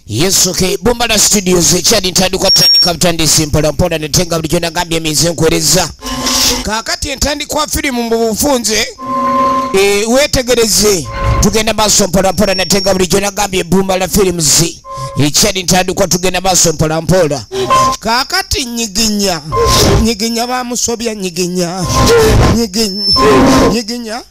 Yes, okay. Bombala Studios ekyali ntandikwa tandika butandisi mpola mpola netenga bulijjo nagambye emize nkwereza. Kaakati entandikwa firimu mu bufunze weetegereze tugenda maaso mpola mpola netenga bulijjo nagambye Bombala Films ekyali ntandikwa tugenda maaso mpola mpola. Kaakati nyiginya nyiginya bamusobya nyiginya nyiginya nyiginya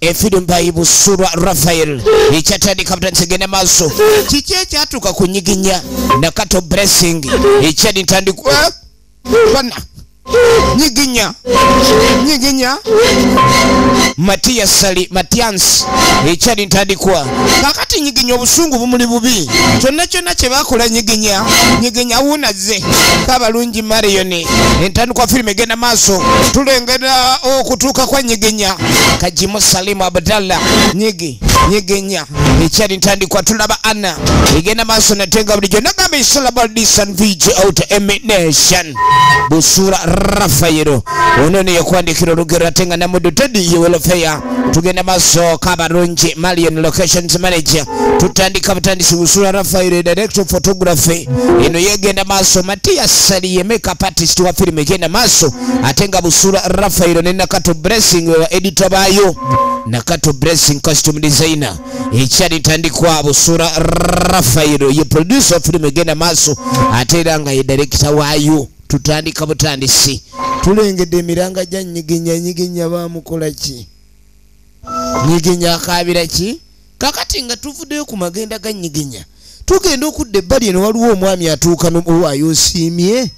efirimu by Busulwa Raphael ekyatandika butandisi maaso. Kiki ekyatuuka ku nyiginya Nakato Blessing ekyali ntandikwa bana nyiginya nyiginya Matias Sali Matians ekyali ntandikwa. Kakati nyiginya obusungu bumuli bubi kyonna kyonna kye bakola nyiginya nyiginya wunaze kabalungi Marion entandikwa firimu egenda maaso tulengera okutuuka kwa nyiginya Kajimu Salimu Abdallah nyigi nyiginya ekyali ntandikwa tulaba Anna egenda maaso natenga bulijjo nagamba it's all about this and VJ out emination Busulwa Raphael ono ne yakwandikira olugero atenga namudu Teddy welfare tugenda maaso Kabarungi Marion locations manager tutandika butandisi Busulwa Raphael director of photography eno yegenda maaso Matias Sali makeup artist wa film egenda maaso atenga Busulwa Raphael ne Nakato Blessing wa editor bayo Nakato Blessing costume designer ekyali ntandikwa Busulwa Raphael ye producer film egenda maaso ate nga ye director waayo. Tutandika butandisi tulengedde emiranga gya nyiginya nyiginya bamukola ki nyiginya akaabira ki. Kakati nga tuvuddeyo ku magenda ga nyiginya tugenda okudda ebbali eno waliwo omwami atuuka n'owaayo osiimye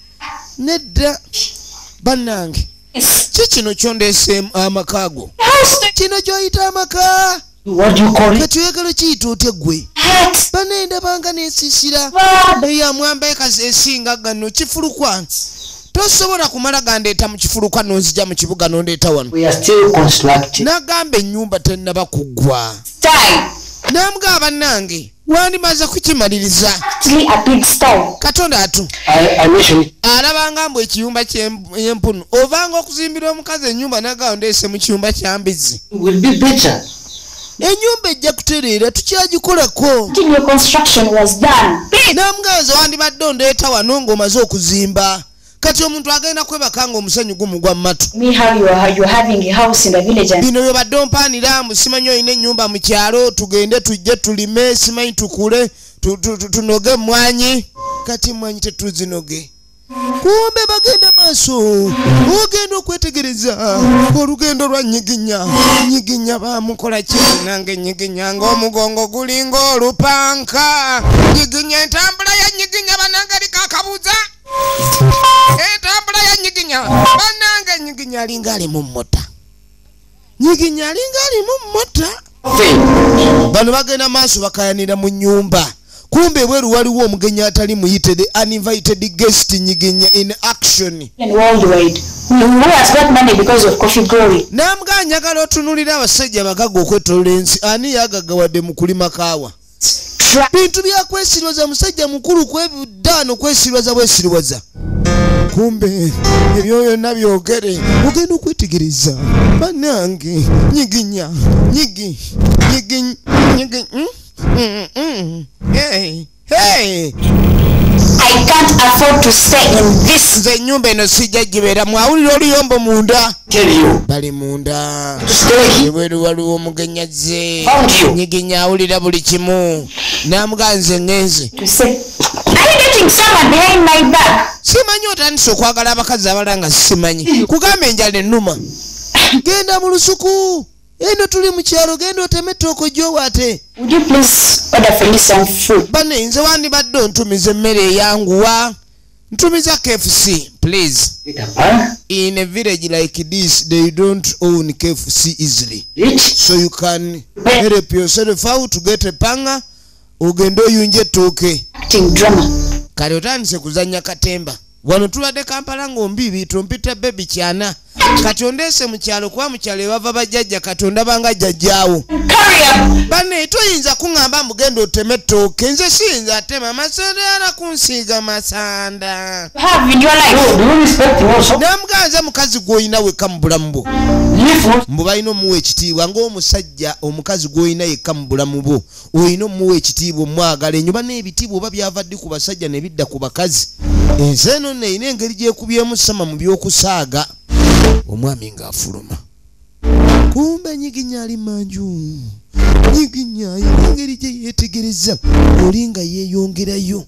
nedda bannange ki kino kyondeese amaka go kino ky'oyita amaka kati oyagala kiyita otya ggwe banendabanga n'ensisira eyamwamba ekazi esinga gano kifulukwa tosobola kumala gandeeta mu kifulukwa n'onzija mu kibuga n'ondeeta wano. Nagamba ennyumba tennaba kuggwa namugamba bannange wandimaze kukimaliriza Katonda atu alabanga mbu ekiyumba ky'empunu ovanga okuzimbira omukazi ennyumba nagamba ndeese mu kiyumba kya mbizzi. Ennyumba ejja kutereera tukyagikolako. Namuganza wandibadde ondeeta wano ng'omaze okuzimba. Kati omuntu agenda kwebaka ng'omusenyu gumugwa mu matu. Bino byobadde ompaanira mbu simanyi olina ennyumba mu kyalo tugende tujje tulime simanyi tukule tunoge emmwanyi. Kati emmwanyi tetuzinoge. Kumbe bagenda maaso ogenda okwetegereza olugendo lwa nyiginya nyiginya bamukola ki nange nyiginya ng'omugongo gulinga olupanka nyiginya entambula ya nyiginya bannange eriko akabuuza entambula ya nyiginya bannange nyiginya alinga ali mu mmota nyiginya alinga ali mu mmota. Bano bagenda maaso bakayanira mu nnyumba. Kumbe ebweru waliwo omugenyi atali muyite the uninvited guest nyiginya in action. Namugamba njagala otunuulira abasajja abagagga okwetoloola ensi ani yagaggawadde mu kulima kaawa. Bintu byakwesirwaza musajja mukulu kwebuddaano kwesirwaza bwesirwaza. Kumbe ebyo byonna byogere ogenda okwetegereza bannange nyiginya nyigi nyigi nyigi. Hey, hey. I can't afford to stay in this. Nze ennyumba eno sijja gibeeramu awulira oluyombo munda. Bali munda. Ebweru waliwo omugenyi azze. Nyiginya awulira buli kimu. Namugamba nze ŋŋenze. Simanyi otandise okwagala abakazi abalala nga simanyi. Kugamba enjala ennuma. Genda mu lusuku. Eno tuli mu kyalo genda oteme ettooke gy'owaate. Banne nze wandibadde ontumiza emmere eyanguwa. Ntumiza KFC please. In a village like this they don't own KFC easily. So you can help yourself out to get a panga ogende oyunje ettooke. Kale otandise kuzannya katemba. Wano tubadde Kampala ng'ombibi tompita baby kyana. Kati ondeese mu kyalo kuba mu kyalo ewava bajjajja Katonda banga jjajjaawo. Banne toyinza kuŋŋamba mugenda oteme ettooke nze siyinza atema masanda kunsiiga masanda. Namuganza mukazi gw'olina wekka mu bulamu bwo. Mbu balina omuwa ekitiibwa ng'omusajja omukazi gw'olina yekka mu bulamu bwo olina omuwa ekitiibwa omwagala ennyuba n'ebitiibwa oba byava ddi ku basajja ne bidda ku bakazi. Ensi eno nno erina engeri gy'ekubyemu sama mu by'okusaaga. Omwami ng'afuluma kumbe Nyiginya ali manju. Nyiginya ayina engeri gye yeetegereza oli nga yeeyongerayo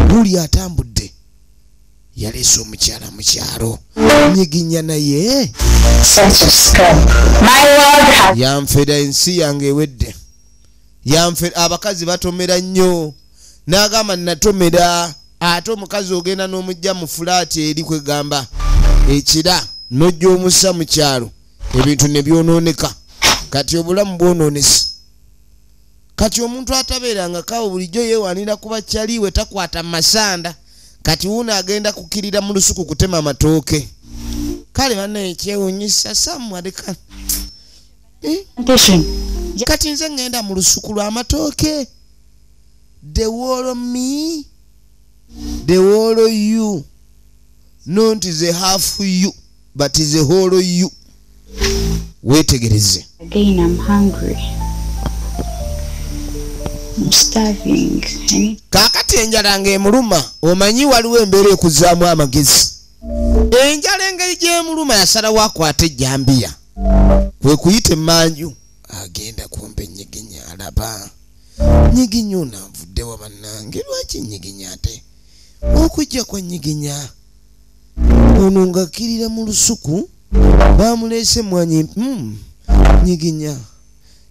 buli atambudde yaleese omukyala mu kyalo. Nyiginya naye yanfera ensi yange ewedde. Yanfera abakazi batomera nnyo n'agamba natomera ate omukazi ogenda n'omujja mu fulaati eri kwegamba ekira n'ojja omussa mu kyalo ebintu ne byonooneka. Kati obulamu bwonoonese. Kati omuntu atabeeranga kawo bulijjo yeewanira kuba kyaliwe takwata masanda. Kati wuno agenda kukirira mu lusuku kutema amatooke. Kale bannaye kyewuunyisa samwaleka. Kati nze ngenda mu lusuku lw'amatooke. The wall me, the wall you, not the half you, but the whole you. Weetegereze. Again, I'm hungry. I'm starving. Kaakati enjala ng'emuluma omanyi waliwo embeera ekuzaamu amagezi. Enjala engeri gy'emuluma yasalawo akwata ejjambiya kwe kuyita emmanju agenda kumbe Nyiginya alaba. Nyiginya ono anvuddewa bannange lwaki Nyiginya ate okujja kwa Nyiginya ono ng'akkirira mu lusuku bamuleese mwanyi. Nyiginya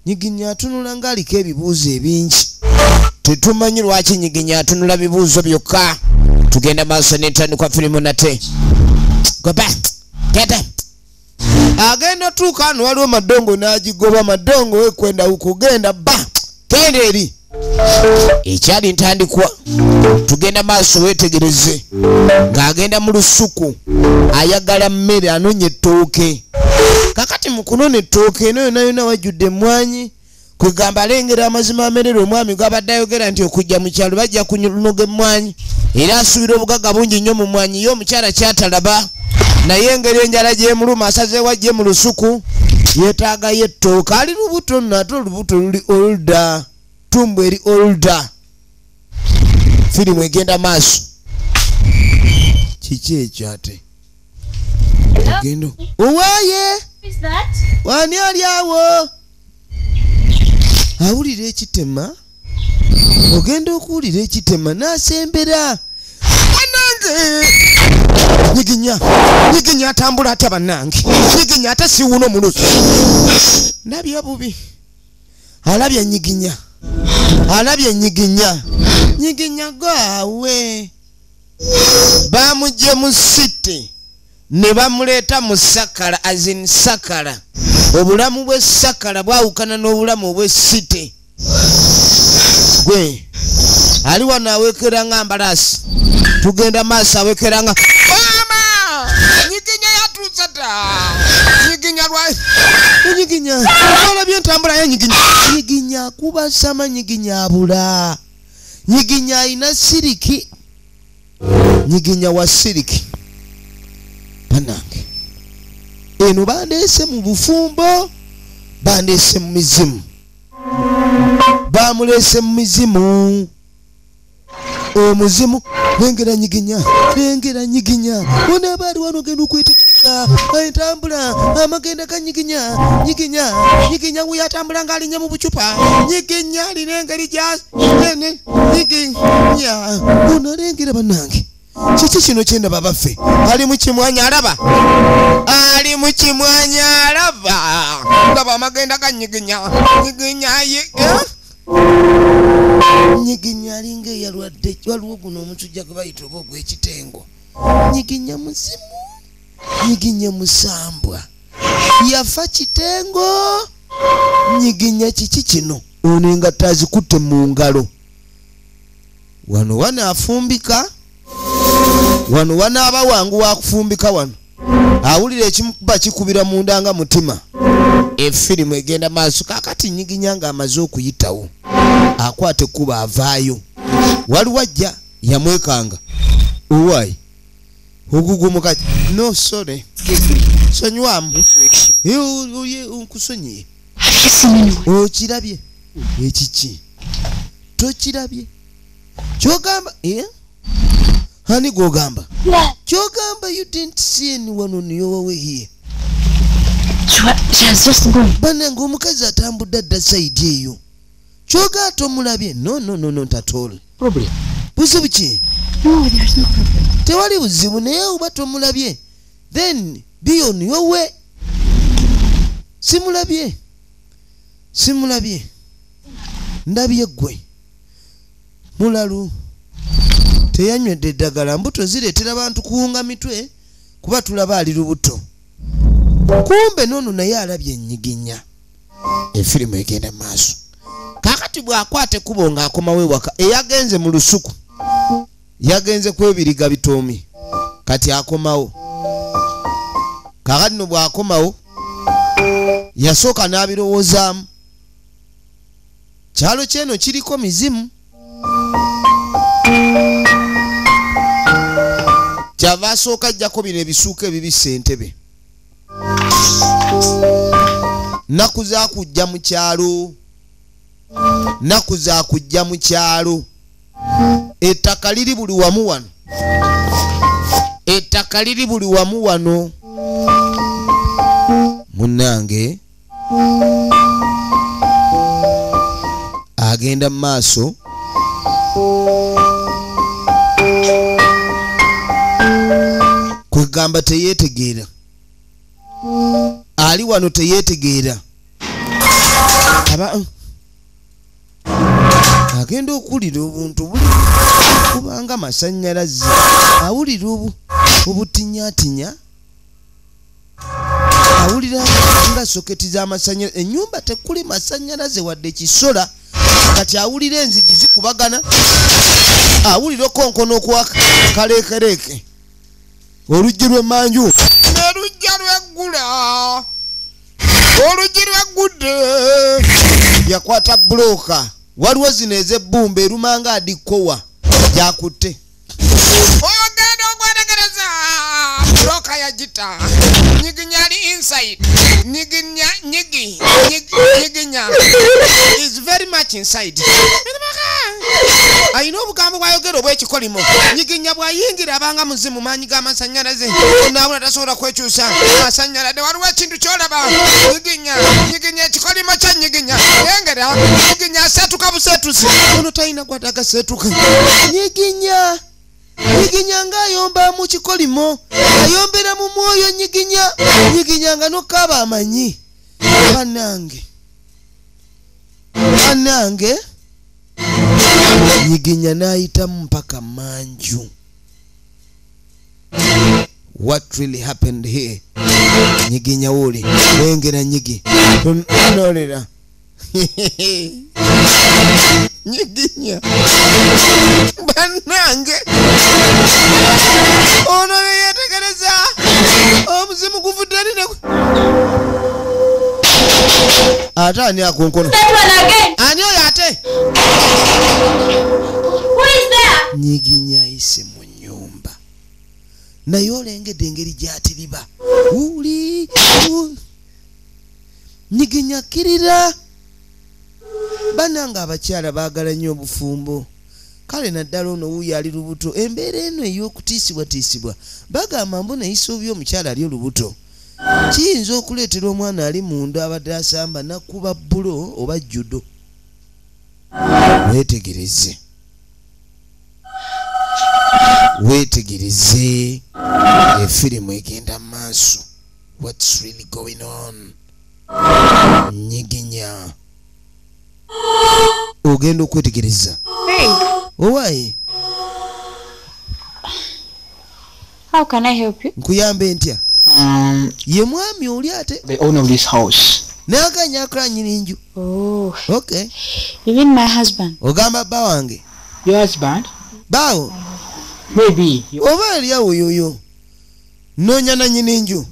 Nyiginya atunula ng'aliko ebibuuzo ebingi. Tetumanyi lwaki Nyiginya atunula bibuuzo byokka. Tugenda maaso n'entandikwa firimu nate. Goba genda. Agenda otuuka wano waliwo Madongo n'agigoba. Madongo wekwenda ukugenda ba genda eri. Ekyali ntandikwa. Tugenda maaso weetegereze ng'agenda mu lusuku ayagala mmere anoonya ettooke. Kakati mu kunona ettooke eno yonna yonna wajjudde emmwanyi kwegamba alengera amazima amerere omwami gw'abadde ayogera nti okujja mu kyalo bajja kunoga emmwanyi era asuubira obugagga bungi nnyo mu mmwanyi. Ye omukyala kyatalaba naye engeri enjala gy'emuluma asazeewo ajje mu lusuku yeetaagayo ettooke. Ali lubuto nno ate olubuto luli olda tumbo eri olda. Firimu egenda maaso. Kiki ekyo ate? Ogendo owaaye wani ali awo? Awulira ekitema. Ogenda okuwulira ekitema n'asembera. Bannange Nyiginya Nyiginya atambula atya bannange? Nyiginya ate siwuno mu lusu. Ndabye bubi. Alabye Nyiginya. Alabye Nyiginya. Nyiginya gwawe. Bamugye mu city ne bamuleeta mu Sakala azin Sakala. Obulamu bwe Sakala bwawukana n'obulamu obwe city. Gwe ali wano awekera nga mbalaasi. Tugenda maaso awekera nga mama. Nyiginya yatuusa dda. Nyiginya lwa Nyiginya olabye entambula ye Nyiginya. Nyiginya akuba sama. Nyiginya abula. Nyiginya alina siriki. Nyiginya wa siriki. Bannange eno bandeese mu bufumbo bandeese mu mizimu. Bamuleese mu mizimu. Omuzimu lengera Nyiginya lengera Nyiginya onaaba ali wano ogenda okwetegereza entambula amagenda ga Nyiginya. Nyiginya Nyiginya wuyo atambula ng'alinnya mu bucupa. Nyiginya alina engeri gya Nyiginya ono alengera bannange. Kiki kino kyendaba baffe? Ali mu kimwanya alaba. Ali mu kimwanya alaba. Ndaba amagenda ga Nyiginya. Nyiginya ye Nyiginya alinga eyalwadde. Waliwo guno omusujja gwe bayita oba ogw'ekitengo. Nyiginya muzimu. Nyiginya musambwa. Yafa kitengo. Nyiginya kiki kino? Ono engatto azikutte mu ngalo. Wano wano afumbika. Wano wanaaba wangu wakufumbika wano. Awulira ekimukuba kikubira munda nga mutima. Efirimu egenda maaso. Kaakati Nyiginya ng'amaze okuyitawo akwata ekkubo avaayo. Waliwo ajja yamwekanga. Owaayi ogugumuka. No sorry. Sonyiwamu. Nkusonyiye. Okirabye. Ekiki? Tokirabye. Kyogamba Hani gwogamba? Kyogamba you didn't see anyone on your way here. She has just gone. Banange omukazi atambudde adda side eyo. Kyoga tomulabye. No, no, no, not at all. Problem. Buzibu ki? No, there's no problem. Tewali buzibu naye oba tomulabye. Then be on your way. Simulabye. Simulabye. Ndabye ggwe. Mulalu. Teyanywedde eddagala mbuto zireetera abantu kuwunga mitwe kuba tulaba ali lubuto. Kumbe nono naye alabye ennyiginya. Efirimu egenda maaso. Kaakati bw'akwata ekkubo ng'akomawo ewaka eyagenze mu lusuku. Yagenze kwebiriga bitoomi. Kati akomawo. Kaakati nno bw'akomawo yasooka n'abirowoozaamu. Kyalo kyeno kiriko mizimu. Kyava asooka ajjako bino ebisuuka ebibisse entebe. Nnaku za kujja mu kyalo. Nnaku za kujja mu kyalo. Ettaka liri buli wamu wano. Ettaka liri buli wamu wano. Munnange agenda mu maaso. Kwegamba teyeetegeera. Ali wano teyeetegeera. Aba agenda okuwulira obuntu buli kubanga masannyalaze. Awulira obutinyatinya. Awulira nga soketi z'amasannyalaze. Ennyumba tekuli masannyalaze wadde kisola. Kati awulira enzigi zikubagana. Awulira okonkono okwaka kaleekereeke. Oluggi lw'emmanju ne lujja lweggula. Oluggi lweggudde. Yakwata bbulooka. Waliwo zino ez'ebbumba erumanga adikkowa gyakutte. Ogenda okwetegereza bbulooka yagita. Nyiginya ali inside. Nyiginya nyigi nyiginya is very much inside. Ayina obugambo bw'ayogera obw'ekikolimo. Nyiginya bw'ayingira abanga muzimu maanyi g'amasannyalaze. Naabula tasobola kwekyusa. Masannyalade waliwo ekintu ky'olaba. Nyiginya, nyiginya ekikolimo kya nyiginya. Lengera, nyiginya aseetuka buseetusi. Ono talina gw'ataaga seetuka. Nyiginya. Nyiginya ng'ayomba mu kikolimo. Ayombera mu mwoyo nyiginya. Nyiginya nga n'okaaba amanyi. Bannange. Bannange. Nyiginya n'ayitamu mpaka manju. What really happened here? Nyiginya wuli. Lengera nyigi. Tonolera. Nyiginya. Bannange. Ono yeetegereza. Omuzimu guvudde eri ne ate ani akonkono? Ani oyo ate? Nyiginya ayise mu nnyumba. Naye olengedde engeri gy'atiriba. Wuli Nyiginya kkirira. Bannange abakyala baagala nnyo obufumbo. Kale naddala ono wuuyo ali lubuto. Embeera eno ey'okutiisibwatiisibwa bagamba mbu neyisa obubi omukyala ali olubuto. Kiyinza okuleetera omwana ali munda abadde asamba n'akuba bbulo oba judo. Weetegereze. Weetegereze. Efirimu egenda mu maaso. What's really going on? Nyiginya. Ogenda okwetegereza. Hey. Owaaye. How can I help you? Nkuyambe ntya? Ye mwami oli ate? The owner of this house. N'aganya akola nnyini nju. Oh. Okay. You mean my husband? Ogamba bba wange. Your husband? Baawo. Maybe. Oba ali awo yoyo. Noonya na nnyini nju.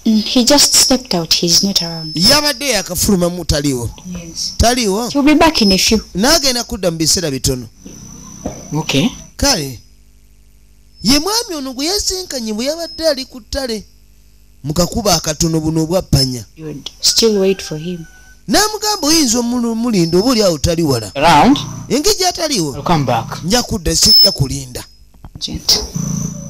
He just stepped out. He's not around. Yabadde yakafulumamu taliiwo. Yes. Taliiwo. He'll be back in a few. N'agenda kudda mu biseera bitono. Okay. Kale. Ye mwami ono gwe yasinkanye bwe yabadde ali ku ttale. Mu kakuba akatono buno obwappanya. You'd still wait for him. N'amugamba oyinza omulinda oba oli awo tali wala. Around. Engeri gy'ataliwo I'll come back. nja kudda, sijja kulinda. Urgent.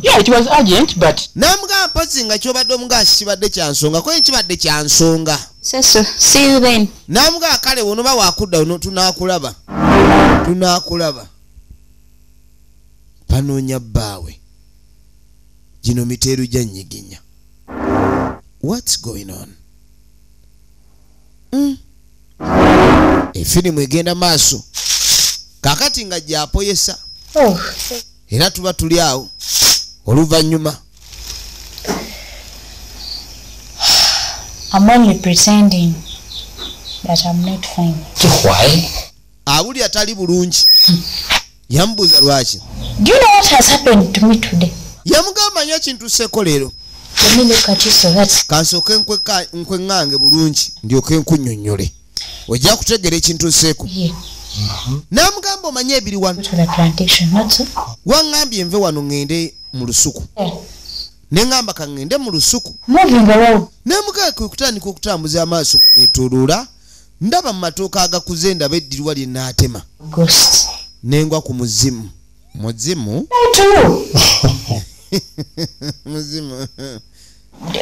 Yeah, it was urgent, but N'amugamba mpozi nga kyobadde omugamba kibadde kya nsonga, koye kibadde kya nsonga. So, so see you then. N'amugamba kale wonoba wakudda ono tunaakulaba, tunaakulaba. Banoonya bbaawe. Gino miteeru gya nnyiginya. What's going on? Efirimu egenda maaso kaakati nga gyapoyesa. Oh. Era tuba tuli awo oluvannyuma. I'm only pretending that I'm not fine. Why? Awuli atali bulungi. Yambuuza lwaki. Do you know what has happened to me today? Yamugamba nnyo kintuseeko leero. Let me look at you so that Kansooke nkweŋŋange bulungi ndyoke nkunnyonnyole. Ojja kutegeera ekintuseeko. here. N'amugamba omanye ebiri wano. Go to the plantation, not so? Waŋŋambye nve wano ŋŋende mu lusuku. Yeah. Ne ŋŋamba ka ŋŋende mu lusuku. Moving around. Ne mugamba kwe kutandika okutambuza amaaso neetooloola, ndaba mu matooka agakuze, ndaba eddirwa lye nnaatema. Ghosts. Ne ngwa ku muzimu. Muzimu? Lie to you. Muzimu.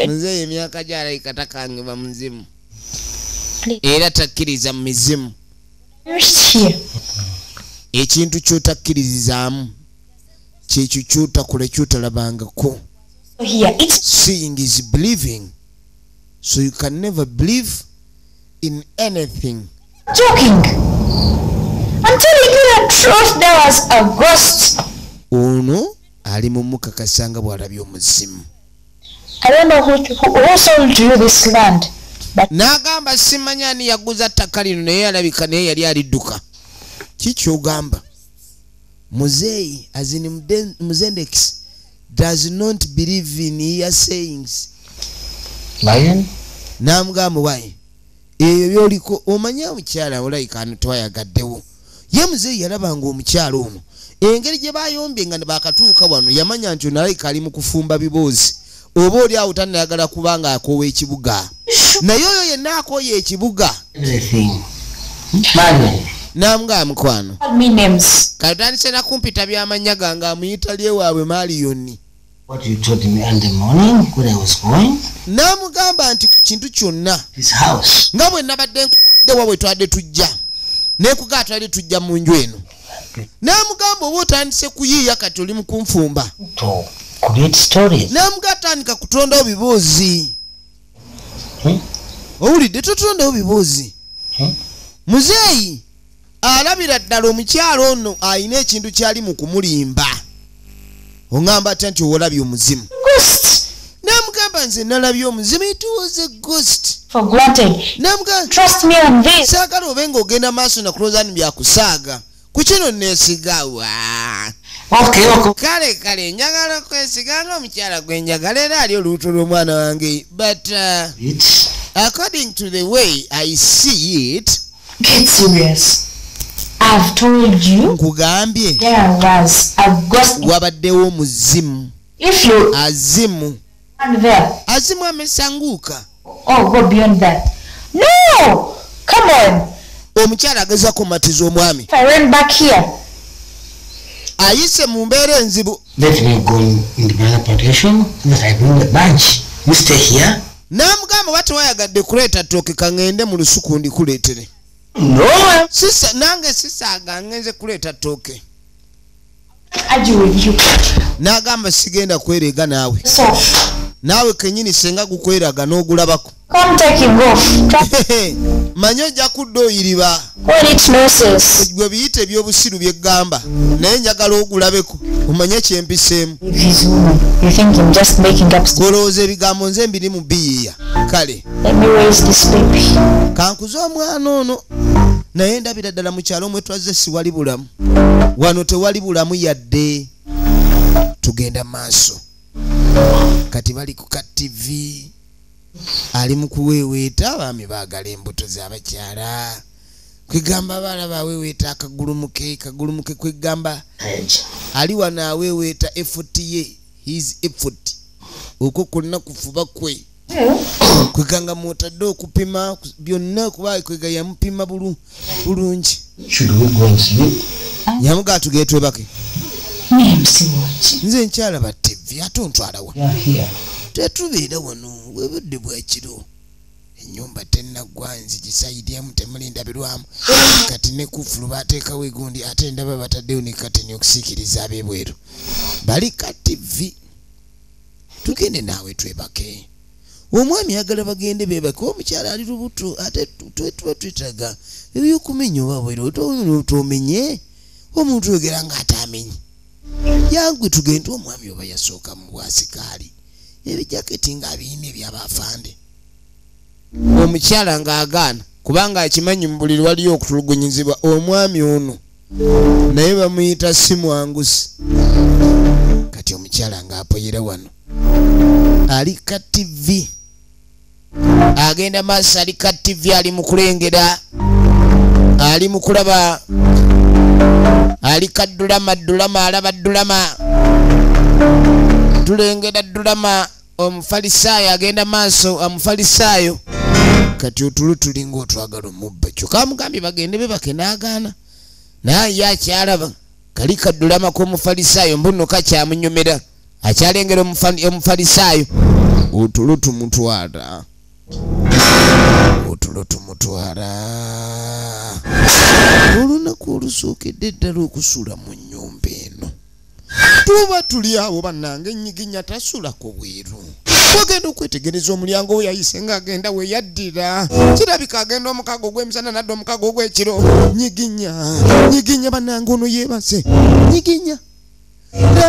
Muzeeyi emyaka gy'alayika takangibwa muzimu. Please. Era takkiriza mu mizimu. You reached here. Ekintu ky'otakkiririzaamu kyekyo ky'otakola ky'otalabangako. So here. It's Seeing is believing, so you can never believe in anything. Joking. I'm telling you the truth. There was a ghost. Ono ali mu mukakasa nga bw'alabye omuzimu. I don't know who sold you this land, but N'agamba simanyi ani yaguza ttaka lino, naye alabika naye yali alidduka. Ki ky'ogamba muzeeyi, as in Muzendex does not believe in your sayings. Lion? N'amugamba wayi ebyo byoliko omanye omukyala olayika twayagaddewo. Ye muzeeyi yalabanga omukyala ono engeri gye bayombye nga bakatuuka wano, yamanya nti ono alayika ali mu kufumba biboozi oba oli awo tannayagala kubanga akoowa ekibuga, naye oyo yenna akooya ekibuga. Everything. Marion. N'amugamba mukwano, called me names. Kati otandise nakumpita by'amannya gange, amuyita lyewaabwe Maliyoni. What you told me in the morning when I was going? N'amugamba nti ku kintu kyonna This house. nga bwe nabadde nkubudde wa bwe twadde tujja nekugaa twali tujja mu nju eno. N'amugamba oba otandise kuyiiya kati oli mu kunfumba. To create stories. N'amugamba atandika kutondawo biboozi. Hmm? Owulidde, totondawo biboozi. Hmm? Muzeeyi alabira ddala omukyalo ono alina ekintu kyali mu kumulimba. Oŋŋamba atya nti owolabye omuzimu? Ghost. N'amugamba nze nalabye omuzimu, it was a ghost. For granted. N'amugamba Trust me on this. saagala obe ng'ogenda maaso nakulowooza ni byakusaaga ku kino neesiga wa. Okay. Kale kale njagala kwesiga nga omukyala gwe njagala era ali olubuto lw'omwana wange, but It's according to the way I see it. Get serious. I've told you Nkugambye there was a ghost. wabaddewo omuzimu. If you Azimu stand there azimu amesanguuka. Oh, go beyond that. No! Come on. Omukyala agezaako matiza omwami. If I went back here, Ayise mu mbeera enzibu. Let me go in the banana plantation so that I bring the bunch. You stay here. N'amugamba oba tewayagadde kuleeta ttooke, kaŋŋende mu lusuku ndikuleetere. No. Sisa nange sisaaga ngenze kuleeta ttooke. Argue with you. N'agamba sigenda kwereega naawe. So, Naawe kennyini senga gukweraga n'ogulabako. Come taking off. Try Manyi ojja kudda oyiriba. Call it nonsense. Gwe biyita ebyobusiru byeggamba, naye njagala ogulabeko omanye kyempiseemu. If he's woman, you think I'm just making up stories. Golowooza ebigambo nze mbiri mu biyiiya kale. Let me raise this baby. Kankuze omwana ono, naye ndabira ddala mu kyalo mwetwazze siwali bulamu, wano tewali bulamu yadde. Tugenda maaso kati bali ku ka TV, ali mu kuweeweeta. Abaami baagala embuto z'abakyala, kwegamba abaala aweeweeta akagulumuke kagulumuke, kwegamba ali wano aweeweeta effort ye, his effort, okwo kwonna kufuba kwe. Kweganga mwotadde okupima byonna kuba kwega yamupima bulungi. Yamugaa tugende twebake. Nze nkyalaba TV ate ontwalawa. Tetubeera wano webudde bwekiro. Ennyumba tennaggwa nzigisayidyamu temuli ndabirwamu. Kati ne kufulu bateekawo egundi ate ndaba bataddewo ne kateni okusiikiriza ab'ebweru. Bali ka TV. Tugende naawe twebake. Omwami ayagala bagende beebake, omukyala ali lubuto ate tuba twetaaga ebyokumenya oba bweru tomenye omuntu oyogera ng'atamenye. Jangu tugende omwami oba yasooka mu bwasikaali ebijaketi ng'abiyina eby'abafande. Omukyala ng'agaana kubanga akimanyi mu buliri waliyo okutulugunyizibwa omwami ono naye bamuyita si mwangusi. Kati omukyala ng'apoyera wano ali ka TV agenda maaso ali ka TV ali mu kulengera ali mu kulaba ali ka ddulama ddulama alaba ddulama tulengera ddulama omufalisaayo agenda maaso omufalisaayo. Kati otulo tulinga otwagala omubba kyokka amugambye bagende bebake n'agaana naye ye akyalaba kali kaddulama k'omufalisaayo mbuno kakyamunyumira akyalengera omufalisaayo otulo tumutwala otulo tumutwala. Olunaku olusookedde ddala okusula mu nnyumba eno tuba tuli awo bannange ennyiginya tasulako bweru. Ogenda okwetegereza omulyango we yayise ng'agenda we yaddira kirabika agenda omukago ogw'emisana nadda omukago ogw'ekiro. Nyiginya nyiginya bannange ono yeebase nyiginya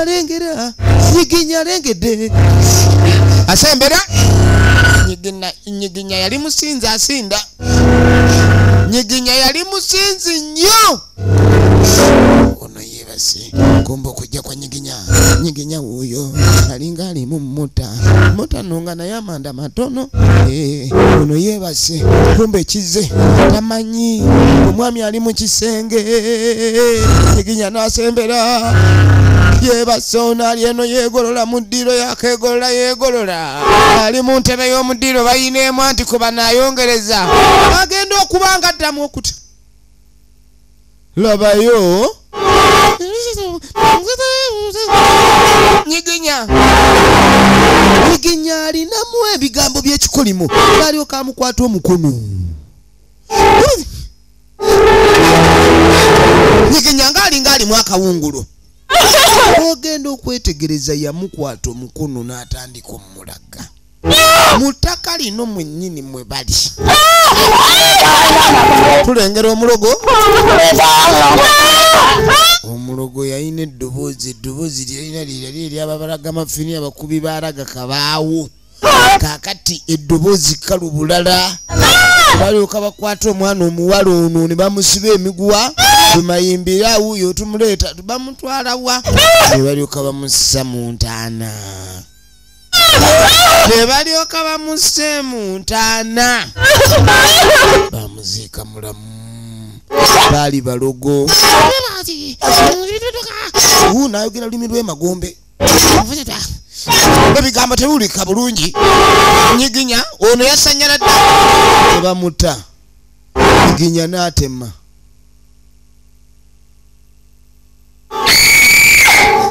alengera nyiginya alengedde asembera nyiginya nyiginya yali musinzi asinda nyiginya yali musinzi nnyo. Ono yeebase kumba okujja kwa nyiginya nyiginya wuuyo alinga alimu muta muta nonga naye amanda matono. Ono yeebase kumba ekize tamanyi omwami ali mu kisenge nyiginya n'asembera yeebase ono ali eno yeegolola mu ddiiro yakeegolola yeegolola ali mu ntebe y'omu ddiiro bayineemu anti kuba naayongereza agenda okuba nga addamu okuta labayo nyiginya nyiginya alinamu ebigambo by'ekikolimo balyoka amukwata omukono. Nyiginya ng'alinga alimu akawungulo. Ogenda okwetegereza yamukwata omukono n'atandika omulaga mu ttaka lino mwennyini mwe bali. Tulengera omulogo. Omulogo yalina eddoboozi eddoboozi lyalina lyali eryababalaga mafini abakubi baalaga kabaawo. Kaakati eddoboozi kalubulala balyoka bakwata omwana omuwala ono ne bamusiba emiguwa bwemayimbira wuuyo tumuleeta bamutwala wa ne balyoka bamussa mu ntaana ne balyoka bamusse mu ntaana bamuziika mulamu. Baali balogo naayogera lulimi lw'emagombe ebigambo tebiwulika bulungi. Nyiginya ono yasanyala dda ne bamuta nyiginya n'atema.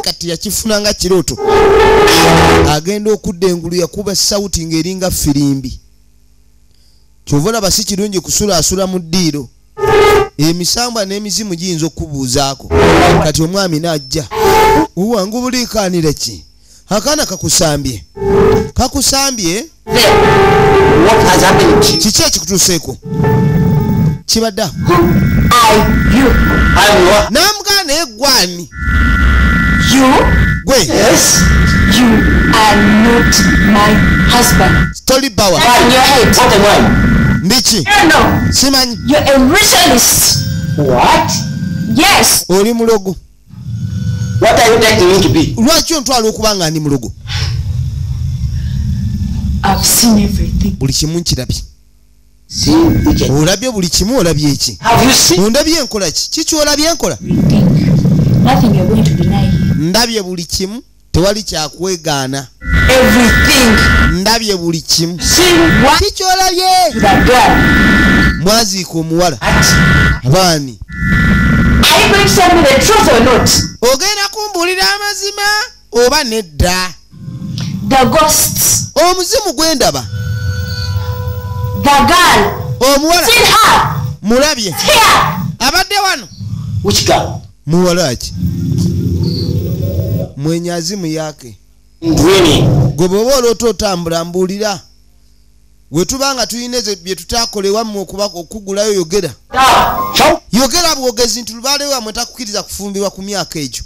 Kati yakifuna nga kirooto agenda okudda engulu yakuba sawuti ng'eringa firimbi. Kyova olaba si kirungi kusulaasula mu ddiiro emisambwa n'emizimu giyinza okubuuzaako. Kati omwami n'ajja uwangu buliikaanira ki akaana kakusambye kakusambye kiki ekikutuuseeko kibadde n'amugaa naye gwani gwe. You are not my husband. Story power. What am I? Ndiki. No. Simanyi. You're a ritualist. What? Yes. Oli mulogo. What are you taking me to be? Lwaki ontwala okuba nga ndi mulogo? I've seen everything. Buli kimu nkirabye. Olabye buli kimu olabye eki? Have you seen? Ondabye enkola ki? Kiki olabye enkola? Nothing you're going to deny here. Ndabye buli kimu tewali kyakwegaana. Everything. Ndabye buli kimu. Kikyolabye. Mwaziika omuwala. Abaani. Are you going to tell me the truth or not? Ogenda kumbuulira amazima oba nedda? The ghosts. Omuzimu gwe ndaba. The girl. Omuwala. Seen her. Mulabye. Here. Abadde wano. Which girl? Muwala ki? Mwenye azimu yake. Dreaming. Gwe bw'oba oloota otambula mbuulira. We tuba nga tulina ezo bye tutakola ewammwe okugulayo yogera. Yogera bwogezi nti lubaale wammwe takukkiriza kufumbirwa ku myaka egyo.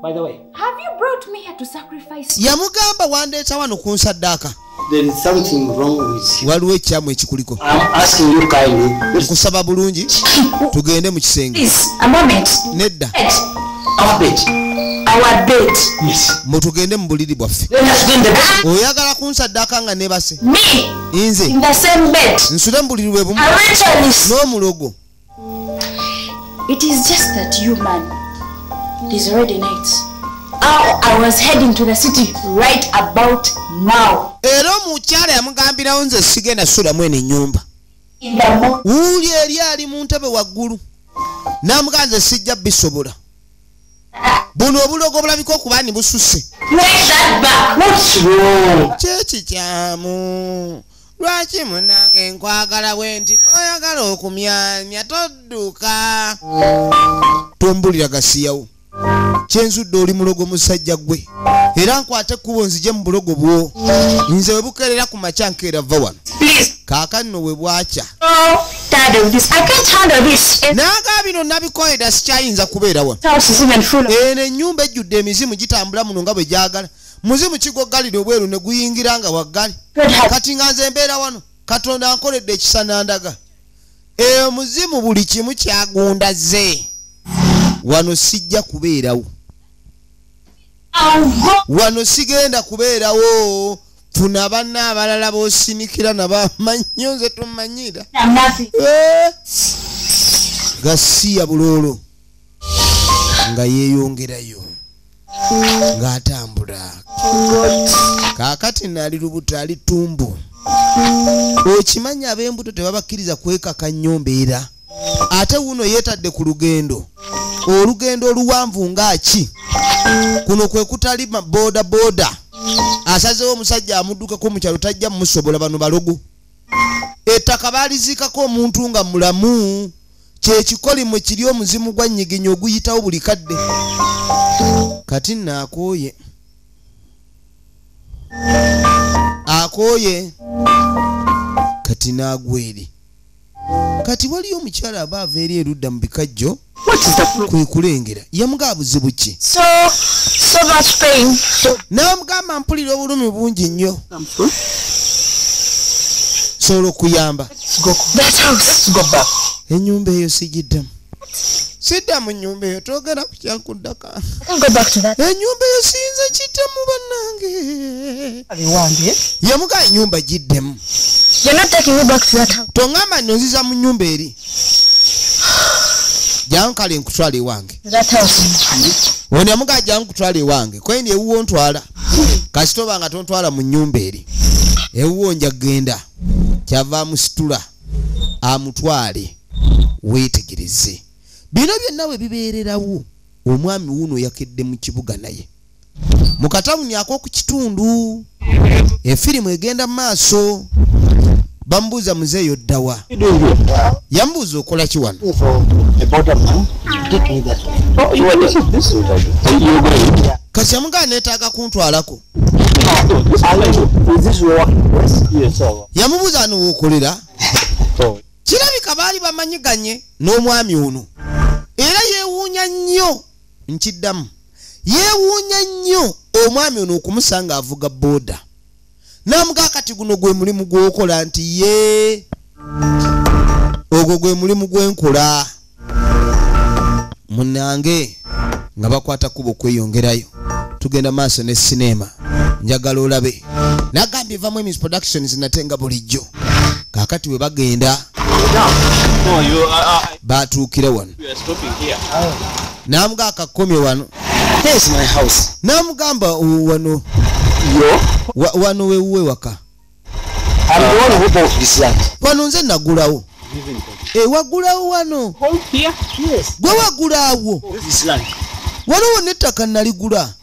By the way, have you brought me here to sacrifice? Yamugamba wandeeta wano ku nsaddaaka. There is something wrong with you. Waliwo ekyamu ekikuliko. I'm asking you kindly. Nkusaba bulungi tugende mu kisenge. Please, a moment. Nedda. Our bed. Our bed. Yes. Mutugende mu buliri bwaffe. Let us get in the bed. Oyagala kunsaddaaka nga neebase. Me. Nze. In the same bed. Nsule mu buliri bwe bumu. A ritualist. N'omulogo. It is just that you man. It is already night. I was heading to the city right about now. Era omukyala yamugambirawo nze sigenda sulamu eno ennyumba. In the morning. Wuuli eri ali mu ntebe waggulu. N'amugamba nze sijja bisobola. Buno obulogo bulabika okuba ni bususse. Wait that back. What's wrong? Kyeki kyamu. Lwaki munnange nkwagala bwe nti n'oyagala okumyamya todduka. Tombulira gasiyawo. Kyenzudde oli mulogo musajja gwe. Era nkwate ekkubo nzije mu bulogo bwo. Nze we bukeerera ku makya nkeera vva wano. Please. Kaakano we bwakya. So tired of this. I can't handle this. N'agamba bino nabikoyeda sikyayinza kubeera wano. House is even full of. Eno ennyumba ejjudde emizimu gitambula muno nga bwe gyagala. Muzimu kigoggalira obweru ne guyingira nga waggali. Kati nga nze mbeera wano. Katonda ankoledde ekisa n'andaga. Eyo muzimu buli kimu kyagundaze. Wano sijja kubeerawo. Wano sigenda kubeerawo. Funa banna abalala b'osinikira nabamanyi nze tumanyira. Gasiya buloolo nga yeeyongerayo ng'atambula. Kaakati naali lubuto ali tumbu. Okimanyi ab'embuto tebabakkiriza kwekaka nnyo mbeera. Ate wuno yeetadde ku lugendo. Olugendo oluwanvu ng'aki. Kuno kwe kutali boda boda. Asazeewo omusajja amuddukako mu kyalo tajja mmusobola bano balogo. Ettaka baaliziikako omuntu nga mulamu. Kye kikolimu kiri omuzimu gwa nnyiginya oguyitawo buli kadde. Kati nno akooye. Akooye. Kati n'agwa eri. Kati waliyo omukyala aba ava eri erudda mu bikajjo kwe kulengera. Yamugamba buzibu ki? So much pain. N'amugamba mpulira obulumi bungi nnyo. Sobola okuyamba. That house. Go back. Ennyumba eyo sigiddamu. Sidda mu nnyumba eyo twogera ku kyakuddaka. Go back to that. Ennyumba eyo siyinza kiddamu bannange. Yamugamba ennyumba giddemu. You're not taking me back to that house. Tongamba nno nziza mu nnyumba eri. Jangu kale nkutwala ewange. That house. Ono yamugamba jangu nkutwala ewange. Kwendi ewuwo ntwala. Kasita oba nga tontwala mu nnyumba eri. Ewuwo nja kugenda. Kyava amusitula amutwale weetegereze. Bino byonna bwe bibeererawo omwami wuno yakedde mu kibuga naye. Mu katawuni ak'oku kitundu efirimu egenda mu maaso. Bambuuza muzeeyo ddawa. Yambuuza okola ki wano? Kati yamugamba neetaaga kuntwalako. Yamubuuza ano w'okolera. Kirabika baali bamanyiganye n'omwami ono. Era yeewuunya nnyo nkiddamu. Yeewuunya nnyo omwami ono okumusanga avuga booda. N'amugamba kati guno gwe mulimu gw'okola nti ye ogwo gwe mulimu gwe nkola. Munnange nga bakwata kkubo okweyongerayo. Tugenda maaso ne sinema. Njagala olabe. Nagambye evamu Emmys Productions nate nga bulijjo. Kaakati we bagenda batuukira wano. N'amugamba akakomye wano. Here's my house. Namugamba wano. Yo? Wano wewuwe waka. I'm the one who bought this land. Wano nze nagulawo. Wagulawo wano. Here? Yes. Gwe wagulawo. This land. Wano wonna ettaka naligula.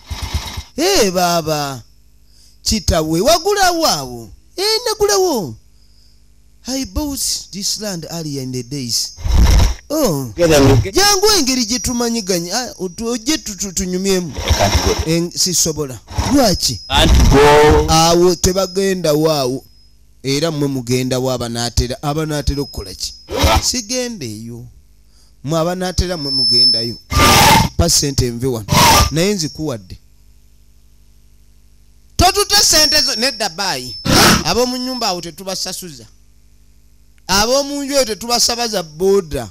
Baaba. Kitawe wagulawo awo. Nagulawo. I bought this land earlier in the days. Oh. Jangu engeri gye tumanyiganya ojje tunyumyemu. Sisobola. Lwaki? Awo tebagenda waawo. Era mmwe mugenda wa abanaatera abanaatera okukola ki? Sigenda eyo. Mmwe abanaatera mmwe mugendayo. Pa ssente nve wano. Naye nzikuwadde. Totute ssente zo nedda baayi. Ab'omu nnyumba awo tetubasasuza. Ab'omu nju eyo tetubasabaza booda.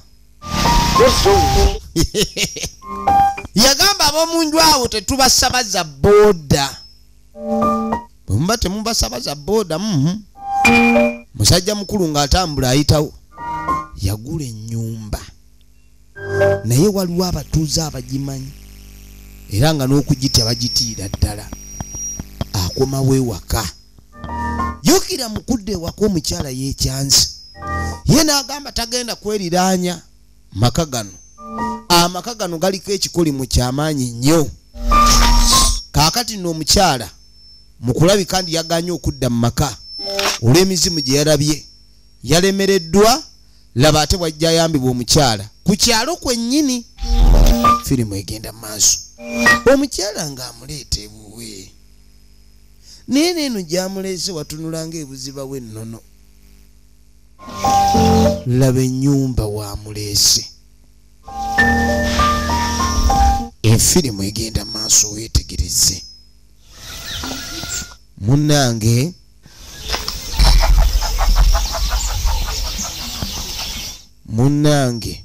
Yagamba ab'omu nju awo tetubasabaza booda. Bwe muba temubasabaza booda. Musajja mukulu ng'atambula ayitawo. Yagula ennyumba. Naye waliwo abatuuze abagimanyi. Era nga n'okugitya bagitiira ddala. Akomawo ewaka. Jjukira mukudde ewaka omukyala yeekyanze. Ye n'agamba tagenda kweriraanya maka gano. Amaka gano galiko ekikolimu kyamaanyi nnyo. Kaakati nno omukyala mu kulabika ndi yagaanye okudda mu maka olw'emizimu gye yalabye. Yalemereddwa, laba ate bw'ajja ayambibwa omukyala ku kyalo kwennyini. Firimu egenda mu maaso. Omukyala ng'amuleeta ewuwe. Naye n'eno gy'amuleese watunula ng'ebuziba w'ennono. Laba ennyumba w'amuleese. Efirimu egenda maaso weetegereze. Munnange munnange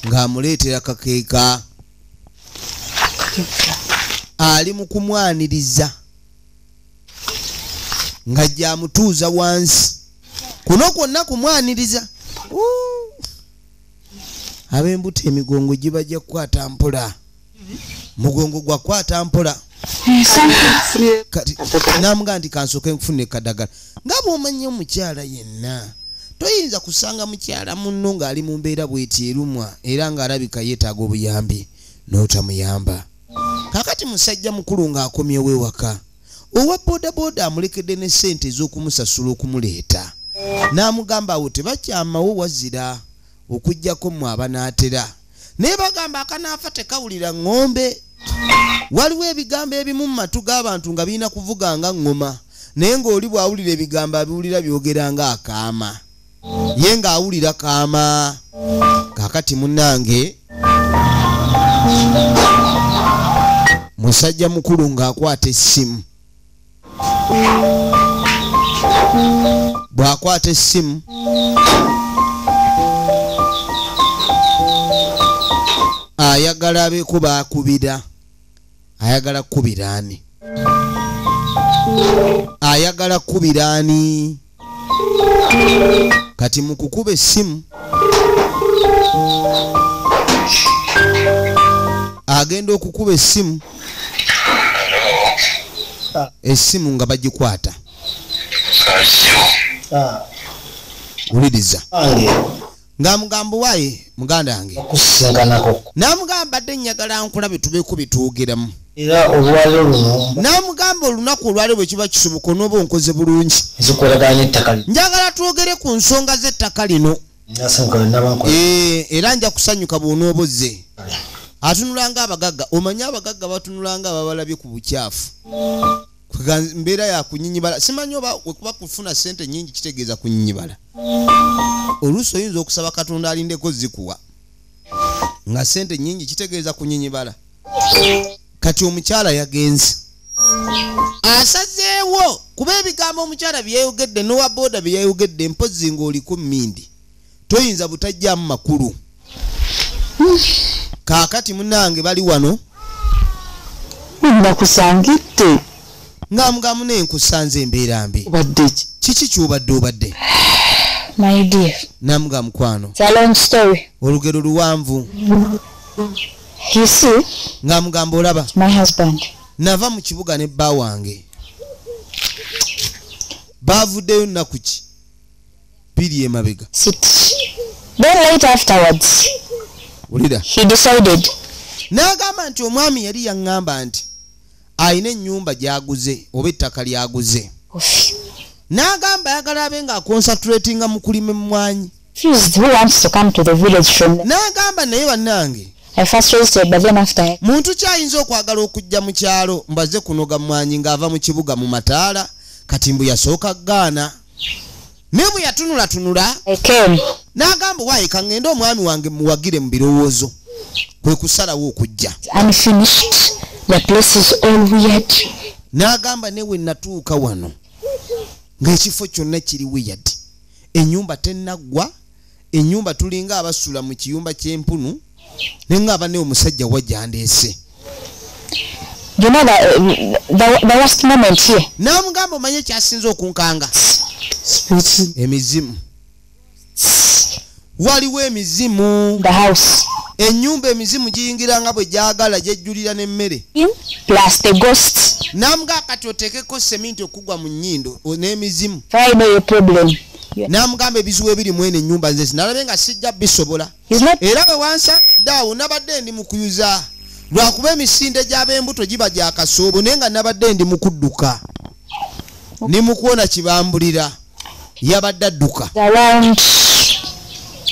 ng'amuleetera kakeeka. Ali mu kumwaniriza ng'ajja amutuuza wansi. Kuno kwonna kumwaniriza. Ab'embuto emigongo gibajja kukwata mpola. Mugongo gwa kwata mpola. Namugamba nti kansooke nfune kadagala. Nga bw'omanyi omukyala yenna toyinza kusanga mukyala munno ng'ali mu mbeera bw'eti erumwa era ng'alabika yeetaaga obuyambi n'otamuyamba. Kaakati musajja mukulu ng'akomyewo ewaka. Owa boodabooda amulekedde ne ssente ez'okumusasula okumuleeta. N'amugamba awo tebakyamawo wazira okuggyako mmwe abanaatera. Naye bagamba akanaafa tekawulira ŋŋombe. Waliwo ebigambo ebimu mu matu g'abantu nga birina kuvuga nga ŋŋoma. Naye ng'oli bw'awulira ebigambo abiwulira byogera ng'akaama. Ye ng'awulira kaama. Kaakati munnange musajja mukulu ng'akwata essimu. Bw'akwata essimu ayagala abeeko baakubira. Ayagala kukubira ani? Ayagala kukubira ani? Kati mu kukuba essimu agenda okukuba essimu. Essimu nga bagikwata. Wuliriza. Ng'amugamba waaye muganda wange. N'amugamba dde njagala nkulabe tubeeko bye twogeramu. Era olwaleero luno. N'amugamba olunaku olwaleero bwe kiba kisoboka onooba onkoze bulungi. Njagala twogere ku nsonga z'ettaka lino. Era nja kusanyuka bw'onooba ozze. Atunula ng'abagagga. Omanyi abagagga batunula ng'ababalabye ku bukyafu. Mbeera ya kunyinyibala. Simanyi oba wekuba kufuna ssente nnyingi kitegeeza kunyinyibala. Oluusi oyinza okusaba Katonda alindeko zikuwa. Nga ssente nnyingi kitegeeza kunyinyibala. Kati omukyala yagenze. Asazeewo kuba ebigambo omukyala bye yayogedde n'owa booda bye yayogedde mpozzi ng'oliko mmindi. Toyinza butajjamu makulu. Kaakati munnange bali wano. Nakusangidde. Ng'amugamu naye nkusanze embeera mbi. Obadde ki? Kiki ky'obadde obadde? My dear. Namuga mukwano. It's a long story. Olugero luwanvu. You see, Ng'amugamba olaba, my husband. Nava mu kibuga ne bba wange. Baavuddeyo nnaku ki 2 emabega. Sit. Then later afterwards, Wulira. he decided. N'agamba nti omwami yali yaŋŋamba nti alina ennyumba gy'aguze oba ettaka ly'aguze. N'agamba ayagala abe ng'akonsantratinga mu kulima emmwanyi. Refused. Who wants to come to the village from the N'agamba naye bannange, I first resisted, but then after muntu kyayinza okwagala okujja mu kyalo mbaze kunoga mmwanyi ng'ava mu kibuga mu mataala, kati mbu yasooka ggaana. Naye bwe yatunulatunula, I came. n'agamba waaye ka ŋŋende omwami wange muwagire mu birowoozo, kwe kusalawo okujja. Unfinished. The place is all weird. N'agamba ne we natuuka wano ng'ekifo kyonna kiri weird. Ennyumba tennaggwa, ennyumba tulinga abasula mu kiyumba ky'empunu, ne ng'aba ne omusajja wa gy'andeese. You know the worst moment here. N'amugamba omanye ekyasinze okunkanga. Spirits. Emizimu. Waliwo emizimu. The house. Ennyumba emizimu giyingira nga bwe gyagala, gyejjulira n'emmere. Plus the ghosts. N'amugamba kati oteekeko seminti okugwa mu nnyindo n'emizimu. I know your problem. N'amugamba ebizibu ebiri mu eno ennyumba nze sinalabe nga sijja bisobola. He's not Era bwe wansangidde awo nabadde ndi mu kuyuza, lwakuba emisinde gy'ab'embuto giba gya kasoobo, naye nga nabadde ndi mu kudduka, ndi mu kuwona kibambulira, yabadde adduka.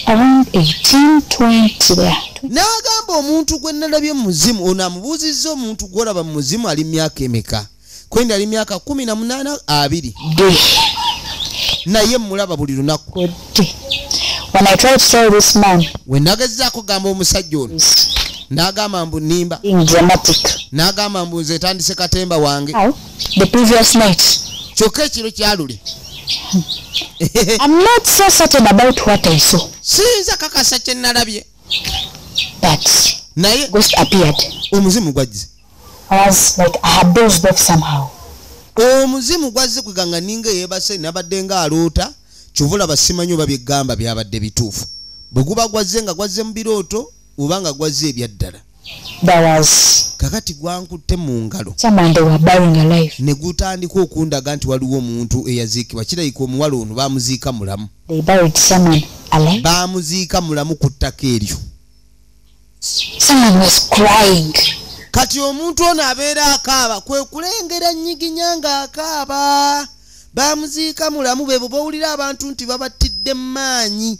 around 18, 20 there. N'agamba omuntu gwe nalabye mu muzimu ono, amubuuzizza omuntu gw'olaba mu muzimu ali myaka emeka, kwenda ali myaka 18 20, Day. naye mmulaba buli lunaku. Good day. When I tried to tell this man, We nagezaako kugamba omusajja ono, he's n'agamba mbu nnimba, being dramatic. n'agamba mbu nze tandise katemba wange. How? The previous night. Kyokka ekiro kyalule, I'm not so certain about what I saw, siyinza kakasa kye nalabye, but naye ghost appeared. omuzimu gwazze. I was like, I had dozed off somehow. Omuzimu gwazze kwega nga ninga eyeebase, nabadde ng'aloota, kyova olaba simanyi oba byeggamba byabadde bituufu, bwe guba gwazze nga gwazze mu birooto oba nga gwazze ebyaddala. There was Kakati gwankutte mu ngalo, someone they were burying alive. ne gutandika okundaga nti waliwo omuntu eyaziikibwa. Kirabika omuwala ono baamuziika mulamu. They buried someone alive. Baamuziika mulamu ku ttaka eryo. Someone was crying. Kati omuntu ono abeera akaaba, kwe kulengera nnyiginya ng'akaaba. Baamuziika mulamu. Bebo bowulira abantu nti babattidde mu maanyi,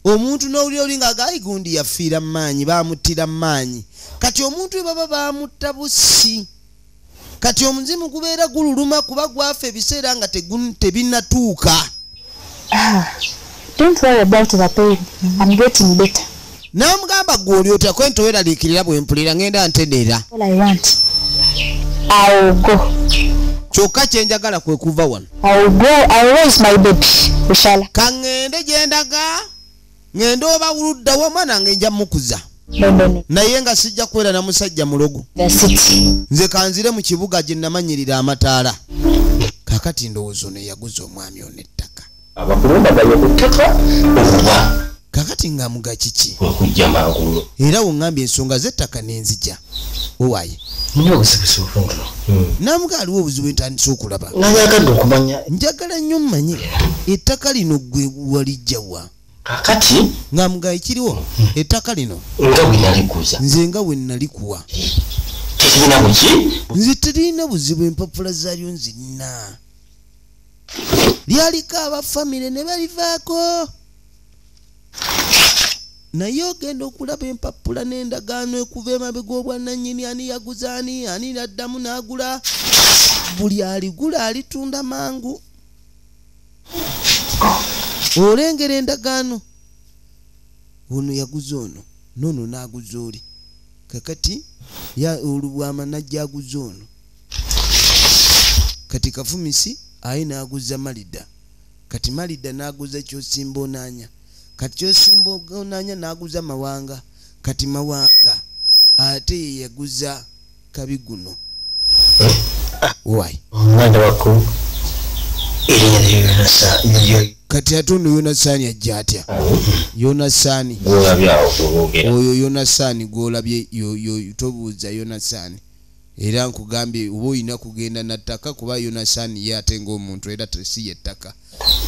omuntu n'owulira oli ng'aga gundi yafiira mu maanyi, baamuttira mu maanyi. Kati omuntu we baba baamutta busi, kati omuzimu gubeera gululuma kuba gwafa ebiseera nga tebinnatuuka. Ah, don't worry about the pain. I'm getting better. N'amugamba gwe oli otya, kwe ntoweraliikirira, bwe mpulira ngenda ntereera. All I want, I'll go. Kyokka kye njagala kwe kuva wano. I'll go. I'll raise my baby. We shall. Ka ŋŋende gye ndaga, ŋŋende oba wuluddawo omwana nge nja mukuza, No, no, no. naye nga sijja kubeera na musajja mulogo. The city. Nze kanzire mu kibuga gye namanyirira amataala. Kakati ndowooza ono eyaguza omwami ono ettaka, Abakulumbaganye ku ttaka okuba kakati nga muga kiki? okujja mangu nnyo. Era woŋŋambye ensonga z'ettaka n'enzija owaaye. Nina obuzibu sibufundulo. Namuga aliwo obuzibu entandise okulaba. Nayagadde okumanya. Njagala nnyo mmanye ettaka lino gwe walijjawa. Kakati Nga muga ekiriwo, ettaka lino nga bwe nalikuza, nze nga we nalikuwa, tekirina buki. Nze terina buzibu, empapula zaalyo nzirina. Lyaliko abafamire ne balivaako, naye ogenda okulaba empapula n'endagaano ekuva emabega obwannannyini, ani yaguza ani, ani naddamu n'agula. Buli aligula alitunda mangu. Olengera endagaano, ono yaguza ono, noono n'aguza oli, kakati olubwama najja aguza ono, kati Kafumisi aye n'aguza Malida, kati Malida n'aguza Kyosimba Onaanya, kati Kyosimba Onaanya n'aguza Mawanga, kati Mawanga ate ye yaguza Kabiguno. Wai. Omwana wako erinnya lyonasa. Kati ate ono Yonasaani ajja atya? Yonasaani oyo, Yonasaani gwolabye, tobuuza Yonasaani. Era nkugambye oba olina kugenda na ttaka, kuba Yonasaani ye ate ng'omuntu era si ye ttaka.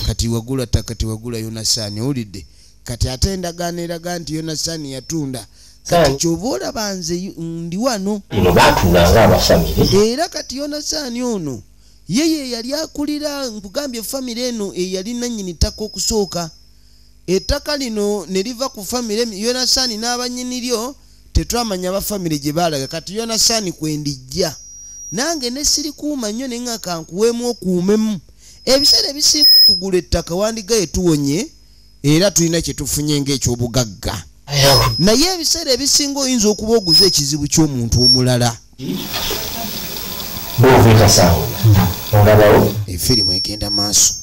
Kati wagula ttaka, tewagula Yonasaani, owulidde? Kati ate endagaano eraga nti Yonasaani yatunda. Kati kyova olaba nze ndi wano. Era kati Yonasaani ono ye yali akulira, nkugambye, famire eno eyali nannyini ttaka okusooka. Ettaka lino ne liva ku famire Yonasaani n'abannyini lyo, tetwamanya abafamire gye baalaga. Kati Yonasaani kwendijja nange ne sirikuuma nnyo, ne nga kankuweemu okuumemu. Ebiseera ebisinga okugula ettaka wandigaye tuwonye era tulina kye tufunye ng'ekyobugagga, naye ebiseera ebisinga oyinza okuba oguza ekizibu ky'omuntu omulala. Efirimu egenda maaso.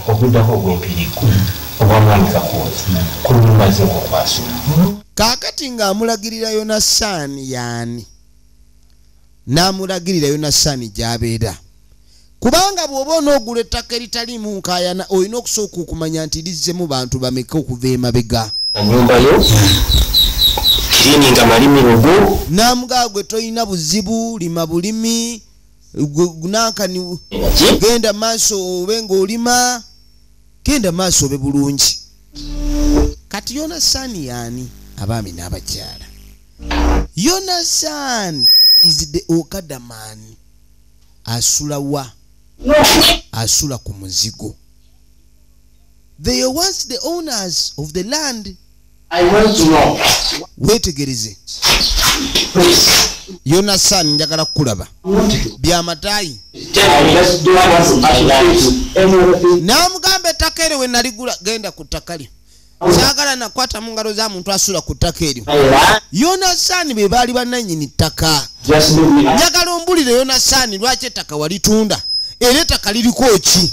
Okuddako ogw'empiriku obwamwami Kakooza ku nyumba ze okwasula. Kaakati ng'amulagirira Yonasaani yaani, n'amulagirira Yonasaani gy'abeera, kubanga bw'oba onoogula ettaka eritaliimu nkaayana, olina okusooka okumanya nti lizzemu bantu bameka okuva emabega. Ennyumba yo kirininga malimiro go. N'amugaa, gwe tolina buzibu, lima bulimi nankani, genda maaso obe ng'olima, genda maaso obe bulungi. Kati Yonasaani yaani, abaami n'abakyala? Yonasaani is the okada man. Asula wa? Asula ku muzigo. They are once the owners of the land. I want to know. Weetegereze. Please. Yonasaani, njagala kukulaba byamataayi. I just don't want to associate any other thing. N'amugamba, ettaka eryo we naligula, genda ku ttaka lyo, saagala nakwata mu ngalo za muntu asula ku ttaka eryo. Yonasaani be baali bannannyini ttaka. Just leave me. Njagala ombulire, Yonasaani, lwaki ettaka walitunda era ettaka liriko ki?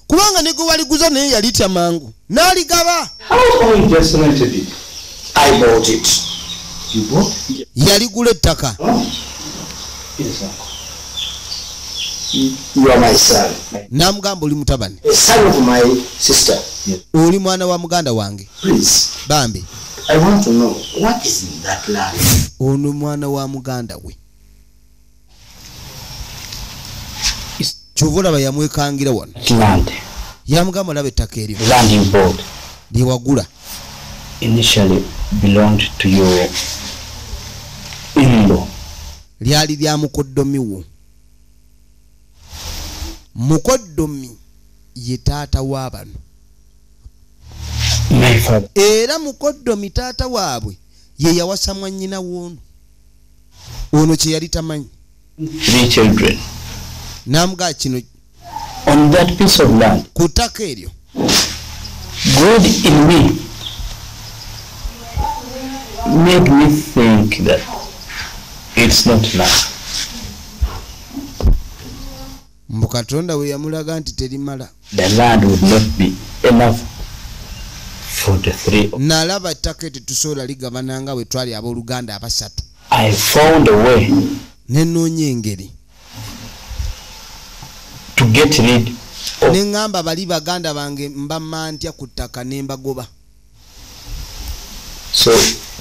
Kubanga ne gwe waliguza naye yalitya mangu n'aligaba. How come you just rented it? I bought it. You bought? Yaligula ettaka. Oh. Yes, uncle. You are my son. N'amugamba, oli mutabani. A son of my sister. Oli mwana wa muganda wange. Please. Bambi. I want to know what is in that land. Ono mwana wa muganda we, kyova olaba yamwekangira wano. Land. Yamugamba, olaba ettaka eryo Land you bought lyewagula initially belonged to your in-law. Lyali lya mukoddomi wo. Mukoddomi ye taata wa bano. My father. Era mukoddomi taata waabwe ye yawasa mwannyina w'ono. Ono kye yali tamanyi. Three children. N'amugaa kino. On that piece of land. Ku ttaka eryo. God in me made me think that it's not enough. Mbu Katonda we yamulaga nti terimala. The land would not be enough for the three. Nalaba ettaka tetusobola ligabana nga bwe twali abooluganda abasatu. I found a way Ne nnoonya engeri to get rid of ne ŋŋamba bali baganda bange mbamma ntya ku ttaka ne mbagoba. So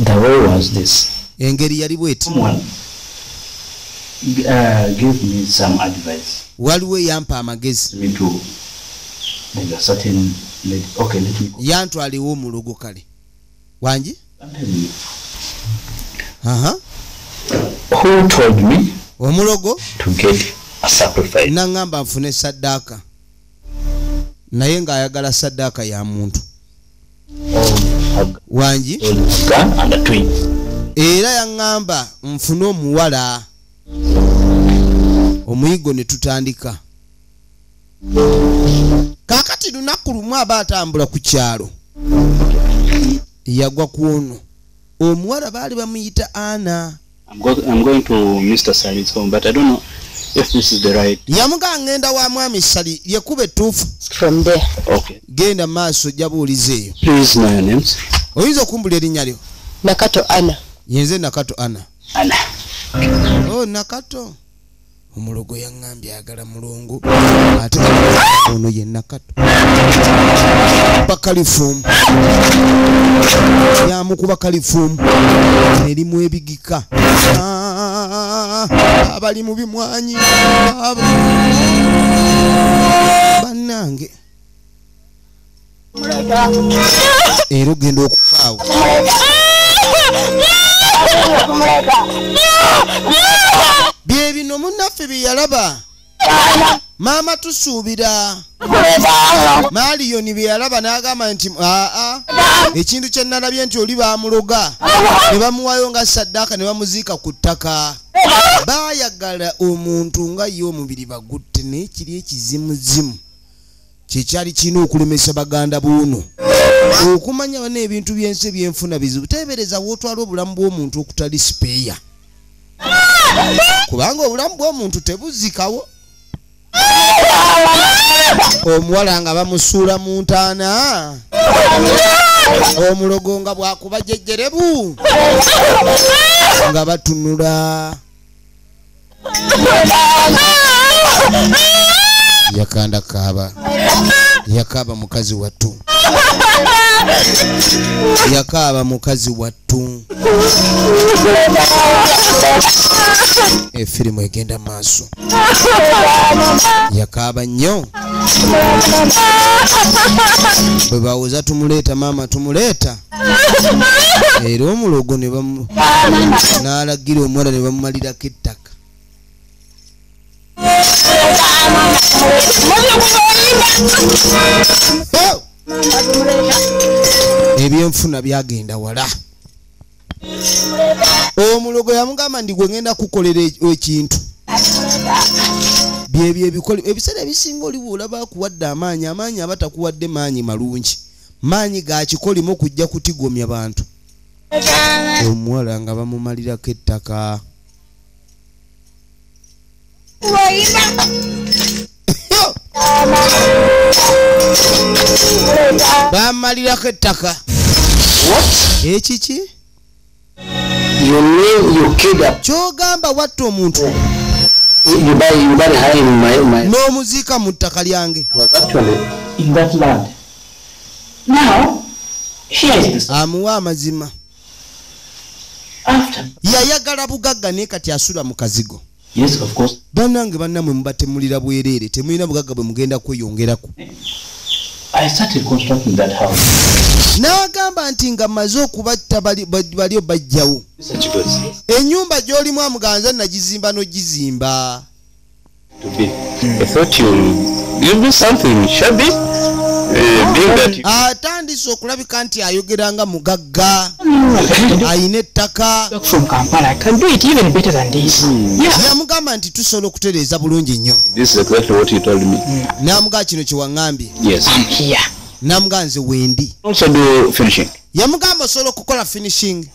the way was this. Engeri yali bweti. Someone gave me some advice. Waliwo eyampa amagezi. Me to there's a certain lady. Okay, let me go. Yantwala ew'omulogo. Kale wangi. I'm telling you. Aha. Who told me omulogo to get a sacrifice? Naŋŋamba nfune saddaaka, naye ng'ayagala saddaaka ya muntu. Of a, Wangi. a gun and a twin. Era yaŋŋamba nfune omuwala omuyigo ne tutandika. Kaakati lunaku lumu aba atambula ku kyalo, yagwa ku ono omuwala baali bamuyita Ana. I'm going to Mr. Sali's home, but I don't know if this is the right. Yamugaa, ŋŋenda wa mwami Sali, lyekuba ettuufu. From there. Okay. Genda maaso, ojja buuliza eyo. Please know your names. Oyinza okumbula erinnya lyo? Nakato Anna. Yenze Nakato Ana. Anna. Oh, Nakato, omulogo yaŋŋambye ayagala mulongo, ate ono ye Nakato. kalifumu, yamukuba kalifumu erimu ebigika abali mu bimwanyi bannange. Era ogenda okuvaawo bye bino munnaffe bye yalaba. Maama tusuubira Maliyoni bye yalaba n'agamba nti aa, ekintu kye nalabye nti oli baamuloga ne bamuwaayo nga saddaaka ne bamuziika ku ttaka. Baayagala omuntu nga ye omubiri bagutte, naye kiri ekizimuzimu kyekyali kirina okulemesa baganda buuno okumanya bana ebintu by'ensi ebyenfuna bizibu. Teebereza w'otwala obulamu bw'omuntu okutali sipeeya, kubanga obulamu bw'omuntu tebuzikawo. Omuwala nga bamusuula mu ntaana, omulogo nga bwakuba jejjerebu nga batunula. Yakanda kaaba, yakaaba mukazi wattu, yakaaba mukazi wattu. Efirimu egenda maaso. Yakaaba nnyo. Bwe bawoza tumuleeta maama tumuleeta, era omulogo ne bamu n'alagira omuwala ne bamumalirako ettaka. Ebyenfuna byagenda wala. Omulogo yamugamba ndi gwe ngenda kukolera ekintu. Byebyo ebikole ebiseera ebisinga oli bw'olaba akuwadde amaanyi, amaanyi aba takuwadde maanyi malungi, maanyi ga kikolimo kujja kutigomya bantu. Omuwala nga bamumalirako ettaka. Bamalirako ettaka. Ekiki? Kyogamba watta omuntu n'omuziika mu ttaka lyange. Amuwa amazima. Yayagala bugagga naye kati asula mu kazigo. Yes, of course. Bannange bannammwe mubatemulira bwereere, temulina bugagga bwe mugenda kweyongerako. I started constructing that house. N'agamba nti nga mmaze okubatta bali bajjawo. Ennyumba gy'olimu amuganza nagizimba n'ogizimba. To be. I thought you'll do something, Shabby. Atandise okulabika nti ayogera nga mugagga, ayina ettaka. Yamugamba nti tusobola okutereeza bulungi nnyo. N'amugamba kino kye waŋŋambye. N'amugamba nze wendi. Yamugamba osobola okukola finishing.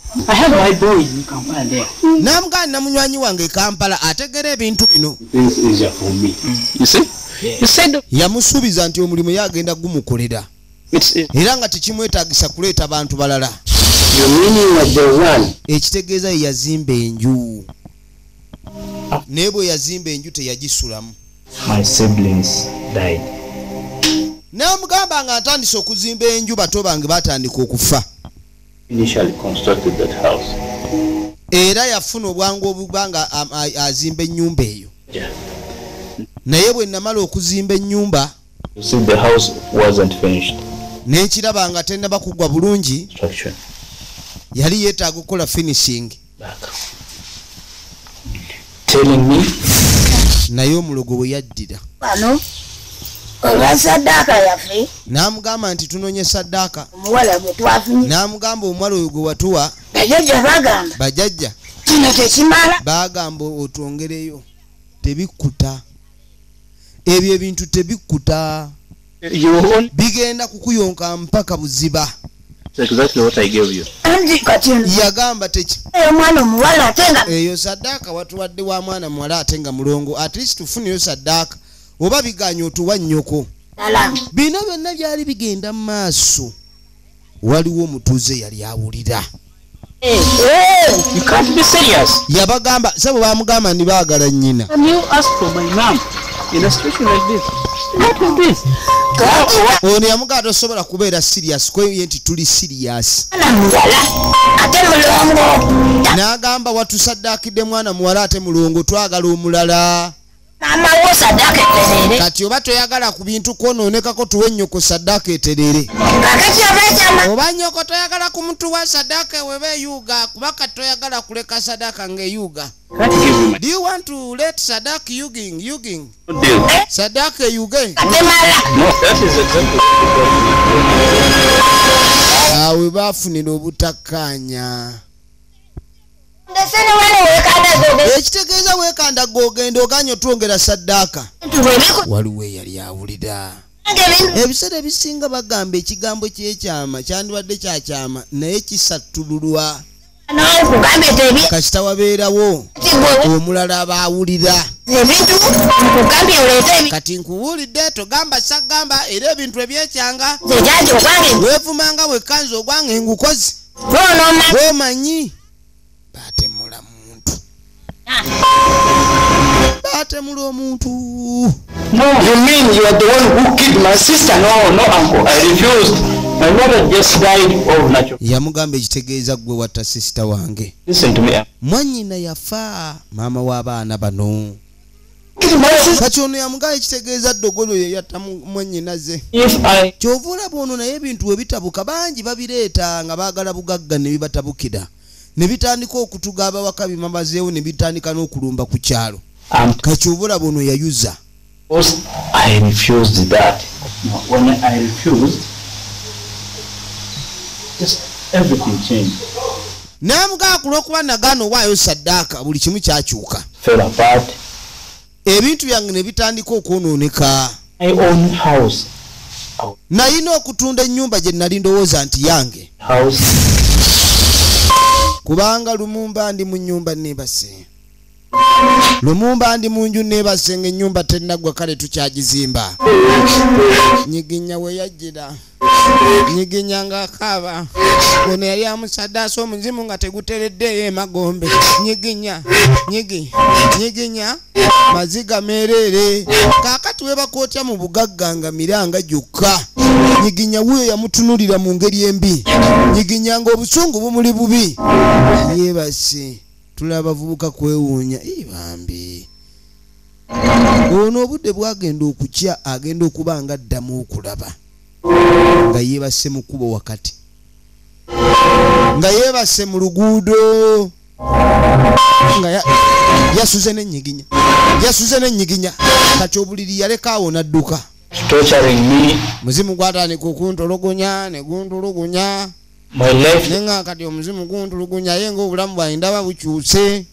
N'amugamba namunywanyi wange e Kampala ategera ebintu bino. Yamusuubiza nti omulimu yagenda gumukolera era nga tekimwetaagisa kuleeta bantu balala. Ekitegeeza ye yazimba enju, naye bwe yazimba enju teyagisulamu. N'amugamba nga atandise okuzimba enju bato bange batandika okufa. Era yafuna obwangu obuba nga azimba ennyumba eyo. Naye bwe namala okuzimba ennyumba n'ekiraba nga tennaba kugwa bulungi, yali yeetaaga okukola finishing. Naye omulogo bwe yaddira n'amugamba nti tunoonye saddaaka, n'amugamba omuwala oyo gwe watuwa bajjajja baagamba otwongereyo. Tebikkuta ebyo ebintu, tebikkuta, bigenda kukuyonka mpaka buziba. Yagamba teki eyo saddaaka watuwadde wa mwana muwala ate nga mulongo, at least tufuneyo saddaaka oba biganye otuwa nnyoko. Bino byonna byali bigenda mu maaso, waliwo omutuuze yali awulira. Yabagamba sebo bamugamba ndi baagala nnyina. Ono yamugaa tosobola kubeera serious kweye nti tuli serious. N'agamba watusaddaakidde mwana muwala ate mulongo, twagala omulala. Kati oba toyagala ku bintu kwonoonekako tuwe nnyoko saddaaka eterere. Oba nnyoko toyagala kumutuwa saddaaka weba eyuuga, kuba kati toyagala kuleka saddaaka ng'eyuuga. Do you want to let saddaaka yuging yuging? Saddaaka eyuge? Awe baafunira obutakkaanya. Ekitegeeza weekandaga ogenda oganye otwongera saddaaka. Waliwo eyali awulira. Ebiseera ebisinga bagamba ekigambo ky'ekyama kyandibadde kyakyama naye kisattululwa. Kasita wabeerawo omulala abaawulira. Kati nkuwulidde togamba sagamba era ebintu ebyekyanga weevumanga wekkanza ogwange ngukozi. Bw'omanyi batemula muntu. Batemula omuntu. No, you mean you are the one who killed my sister? No, no, uncle, I refused. My mother just died of natural. Yamugamba ekitegeeza gwe watta sister wange. Listen to me. Mwannyina yafa maama w'abaana bano. Kati ono yamugamba ekitegeeza ddogolo ye yatta mwannyina ze. Ky'ova olaba ono naye ebintu we bitabuka bangi babireeta nga baagala bugagga ne bibatabukira. Ne bitandika okutuga abawaka bimamazeewo ne bitandika n'okulumba ku kyalo. Kati olaba ono yayuza. I refused that. No, when I refused, just everything changed. Namugaa ku lw'okuba nagaana owaayo saddaaka buli kimu kyakyuka. Fell apart. Ebintu byange ne bitandika okwonooneka. My own house. Nalina okutunda ennyumba gye nali ndowooza nti yange. House. Kubanga Lumumba ndi mu nnyumba neebase. Lumumba ndi mu nju neebase ng'ennyumba tennaggwa kale tukyagizimba. Nyiginya we yajjira. Nyiginya ng'akaaba. Ono yali amusaddaasa omuzimu nga tegutereddeeyo emagombe. Nyiginya, nyigi, nyiginya, maziga meereere. Kaakati we bakootya mu bugagga nga miranga gyokka. Nyiginya wuyo yamutunuulira mu ngeri embi. Nyiginya ng'obusungu bumuli bubi. Yeebase. Tulaba abavubuka kwewuunya. Bambi. Ono obudde bwagenda okukya agenda okuba nga addamu okulaba. Nga yeebase mu kkubo wakati. Nga yeebase mu luguudo. Nga yasuze n'ennyiginya. Yasuze n'ennyiginya. Kati obuliri yaleka awo n'adduka. Muzimu gwatandika okuntologonya ne guntulugunya. Nenga kati omuzimu guntulugunya ye ng'obulamu bwange ndaba bukyuse.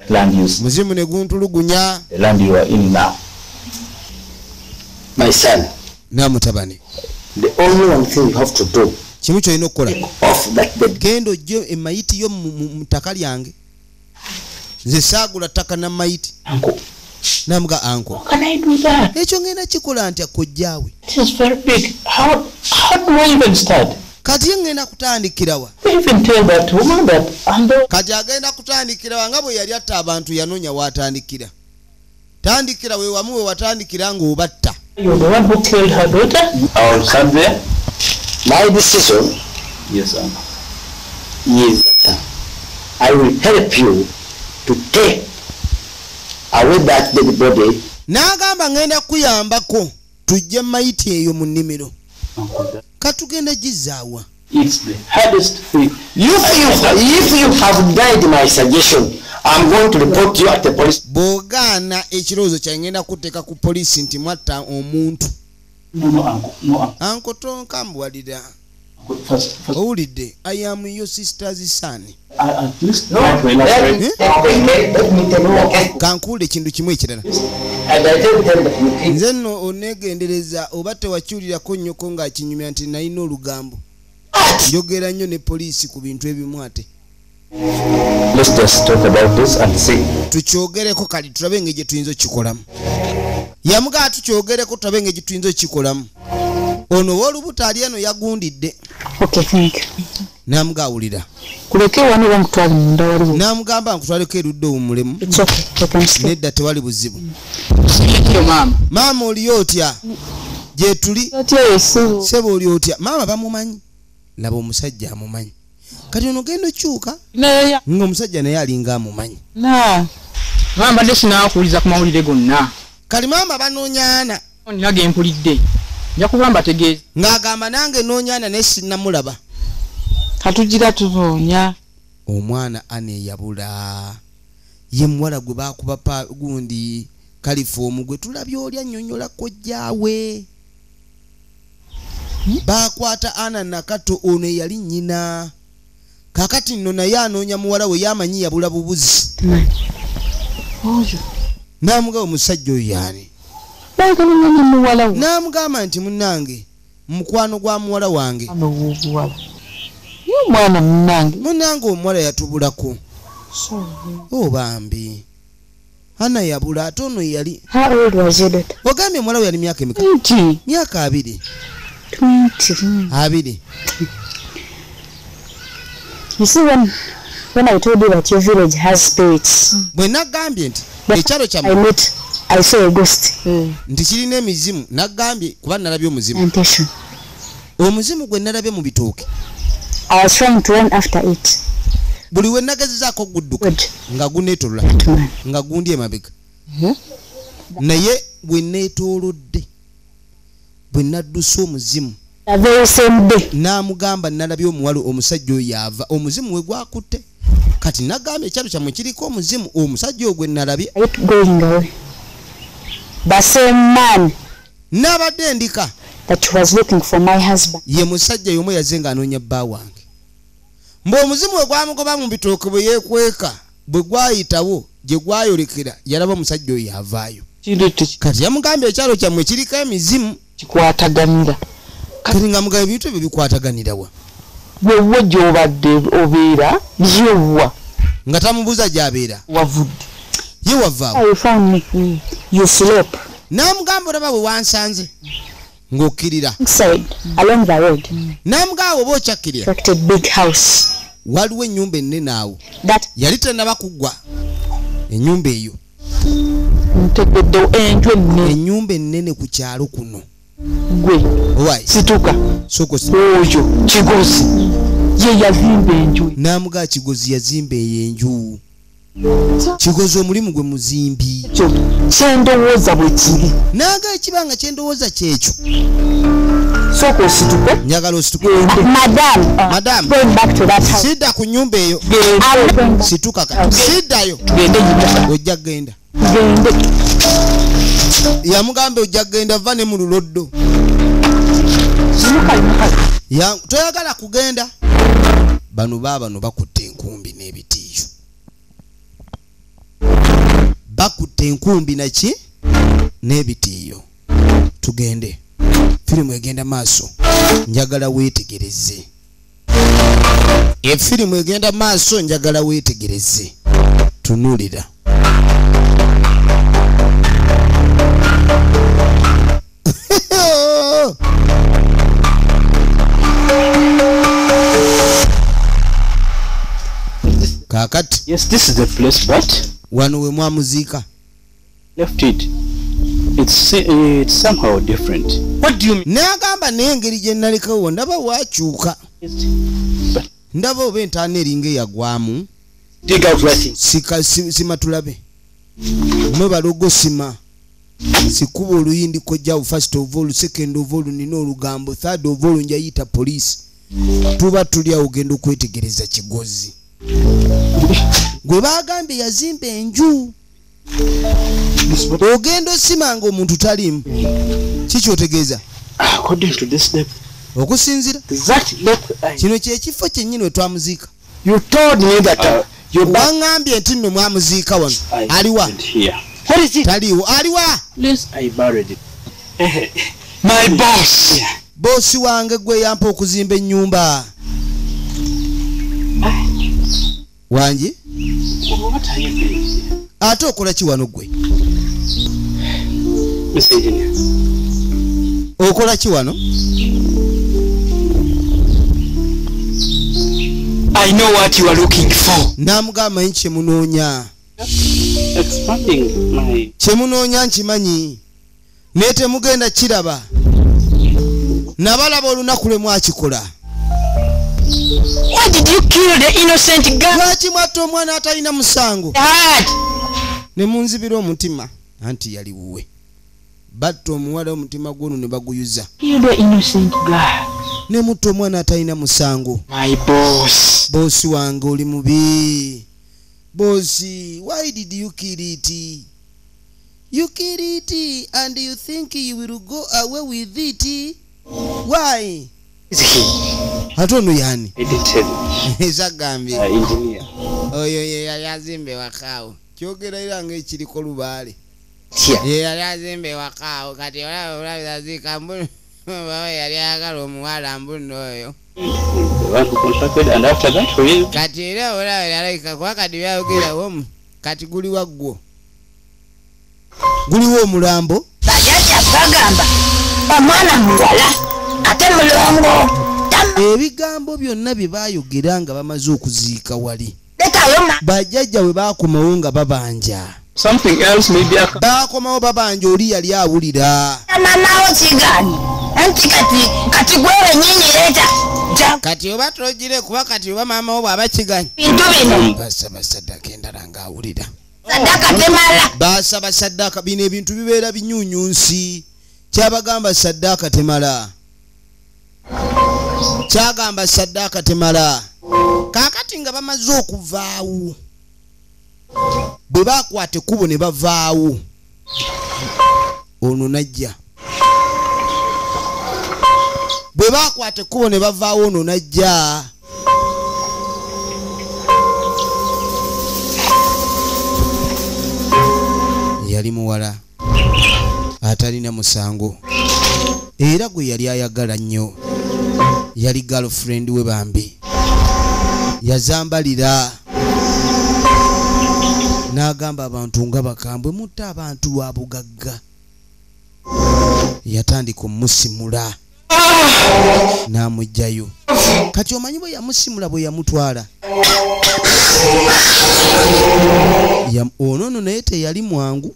Muzimu ne guntulugunya. The land you are in now. My son. Na mutabani. The only one thing you have to do. Kimu ky'olina okukola. Genda ojje emayiti yo mu ttaka lyange. Nze saagula ttaka na mayiti. Uncle. Namuga uncle. How can I do that? Ekyo ngenda kikola ntya kojjaawe? It is very big. How do I even start? Kati ngenda kutandikira wa? Even tell that woman that I'm the... Kati agenda kutandikira wa nga bwe yali atta abantu yanoonya w'atandikira. Tandikira we wamu we watandikira ng'obatta. You're the one who killed her daughter? I will stand there. My decision, yes, uncle, is that I will help you to take away that dead body. N'agamba ngenda kuyambako tujje mayiti eyo mu nnimiro. Katugenda gizaawa. It's the hardest thing. If you have died my suggestion, I'm going to report you at the police. Bw'ogaana ekirowoozo kyange ngenda kuteeka ku poliisi nti mwatta omuntu. No, no, uncle, no, uncle. Uncle tonkambuwalira. First. Owulidde, I am your sister's son. At least no, let me tell you. Kankuule ekintu kimu ekirala. And I tell them that you think. Nze nno oneegendereza oba tewakiwulirako nnyoko ng'akinyumya nti nalina olugambo. Njogera nnyo ne poliisi ku bintu ebimu ate. Let's just talk about this and see. Tukyogereko kali tulabe engeri gye tuyinza okukikolamu. Yamugaa tukyogereko tulabe engeri gye tuyinza okukikolamu. Ono ow'olubuto ali eno yagundidde. Okay, thank you. N'amugaawulira. Kuleke wano bamutwale munda waliwo. N'amugamba nkutwaleko erudda owummulemu. It's okay, I can stay. Nedda tewali buzibu. Thank you, mama. Maama oliyo otya? Gye tuli. Sebo oli otya? Maama bamumanyi. Laba omusajja amumanyi. Kati ono genda okyuka ng'omusajja naye alinga amumanyi. Maama mbadde sinaakuwuliza ku mawulire gonna. Kali maama banoonyaana. Nina ge mpulidde. Nja kuba mbategeeza. Ng'agamba nange noonyaana naye sinnamulaba. Katugira tunoonya. Omwana ane yabula. Ye muwala gwe baakuba gundi kalifoomu gwe tulabye oli annyonnyola kojjaawe. Baakwata Ana Nakato ono eyali nnyina. Kaakati nno naye anoonya muwala we yamanyi yabula bubuzi. N'amugamba omusajja oyo yaani? N'amugamba nti munnange mukwano gwa muwala wange. Munnange omuwala yatubulako. Oh bambi. Ana yabula ate ono yali. Ogambye muwala we yali myaka emeka? Myaka 20. 20. You see, when I told you that your village has spirits, bwe nagambye nti ekyalo kyammwe I saw a ghost. Nti kirina emizimu, nagambye kuba nalabye omuzimu. Omuzimu gwe nalabye mu bitooke. I was trying to run after it. Buli we nagezezaako okugudduka nga guneetolola nga gundi emabega. Naye bwe neetoolodde bwe nadduse omuzimu. The very same day. N'amugamba nalabye omuwala omusajja oyo yava omuzimu we gwakutte. Kati nagambye ekyalo kyammwe kiriko omuzimu omusajja oyo gwe nalabye. Going away. The same man. Nabadde ndika. That was looking for my husband. Ye musajja y'omu yazze ng'anoonya bba wange. Mbu omuzimu we gwamugoba mu bitooke bwe yeekweka bwe gwayitawo gye gwayolekera yalaba omusajja oyo yavaayo. Kati yamugambye ekyalo kyammwe kiriko emizimu. Kikwataganira. Kati nga mugamba ebintu ebyo bikwataganira wa? Wewe gy'obadde obeera yewa. Nga tamubuuza gy'abeera. Wavudde. Ye wavaawo. You found me. You sleep. N'amugamba olaba bwe wansanze ng'okkirira. Along the road. N'amugamba oba okyakkirira. Big house. Waliwo ennyumba ennene awo. Yali tennaba kuggwa ennyumba eyo. Ntegedde enju ennene. Ennyumba ennene ku kyalo kuno. Gwe. Situka. Soko oyo Kigozi ye yazimba enju. N'amugamba Kigozi yazimba eyo enju. Kigozi omulimu gwe muzimbi. Kyendowooza bwe kiri. Naga ekibanga kyendowooza kyekyo. Soko osituke. Njagala osituke. Madam. Madam. Going back to that house. Sidda ku nnyumba eyo. Situka kati. Siddayo. Ojja kugenda. Gende. Yamugamba ojja kugenda va ne mu luloddo. Toyagala kugenda. Bano baabano bakutte enkumbi n'ebitiiyo. Bakutte enkumbi naki n'ebitiiyo. Tugende. Firimu egenda maaso. Njagala weetegereze. Efirimu egenda maaso njagala weetegereze. Tunuulira. Kakati. Yes, this is the place, but wano we mwamuziika. Left it. It's somehow different. What do you mean? N'agamba n'engeri gye nalekawo ndaba wakyuka. Ndaba oba entaana eringa eyagwamu. Dig out blessings. Sika sima tulabe. Mwe balogo sima. Sikuba oluyindi kojja first of all, second of all nina olugambo, third of all njayita police. Tuba tuli awo ogenda okwetegereza Kigozi. Gwe bagambye yazimba enju. Ogenda osimanga omuntu taliimu. Kiki otegeeza? According to this depth. Okusinzira. That depth. Kino kye kifo kyennyini we twamuziika. You told me that you waŋŋambye nti nno mwamuziika wano. Aliwa? What is it? Taliiwo. Aliwa? Please, I buried it. My boss. Boosi wange gwe yampa okuzimba ennyumba. Wangi? What are you doing here? Ate okola ki wano gwe? Mr. Engineer. Okola ki wano? I know what you are looking for. Namugamba nti kyemunoonya. Expanding my Kyemunoonya nkimanyi. Naye temugenda kiraba. Nabalaba olunaku lwe mwakikola. Why did you kill the innocent girl? Lwaki mwatta omwana atalina musango? Ne munzibira omutima. Anti yali wuwe. Batta omuwala omutima gwono ne baguyuza. Kill the innocent girl. Ne mutta omwana atalina musango. My boss. Bosi wange oli mubi. Bosi, why did you kill it? You kill it and you think you will go away with it? Why? Is he? Ate ono yani? I didn't tell you. Ezagambye. Engineer. Oyo ye yali azimbe wakaawo. Kyogera era ng'ekiriko lubaale. Here. Ye yali azimbe wakaawo kati olaba olabira mbu baba yali ayagala omuwala mbu nno oyo. The one who contracted, and after that we Kati era olaba yalabika kuba kati byayogerawo kati guliwa ggwo. Guliwo omulambo. Bajjajja bagamba omwana muwala ate mulongo. Ebigambo byonna bye baayogera nga bamaze okuziika wali. Bajjajja bwe baakomawo nga babanja. Something else may be a Baakomawo babanja oli yali awulira. Mama wo kigaanyi. Anti kati gwe wennyini leeta. Kati oba togire kuba kati oba maama wo bw'aba kigaanyi. Bintu bino. Basaba saddaaka endala ng'awulira. Saddaaka temala. Basaba saddaaka bino ebintu bibeera binyunyunsi. Kyabagamba saddaaka temala. Kyagamba saddaaka temala. Kaakati nga bamaze okuvaawo. Bwe baakwata ekkubo ne bavaawo. Ono n'ajja. Bwe baakwata ekkubo ne bavaawo ono n'ajja. Yali muwala atalina musango era gwe yali ayagala nnyo. Yali girlfriend we bambi. Yazambalira n'agamba abantu nga bakambwe mutta abantu lwa bugagga. Yatandika omusimula n'amuggyayo. Kati omanyi bwe yamusimula bwe yamutwala. Ono nno naye teyali mwangu.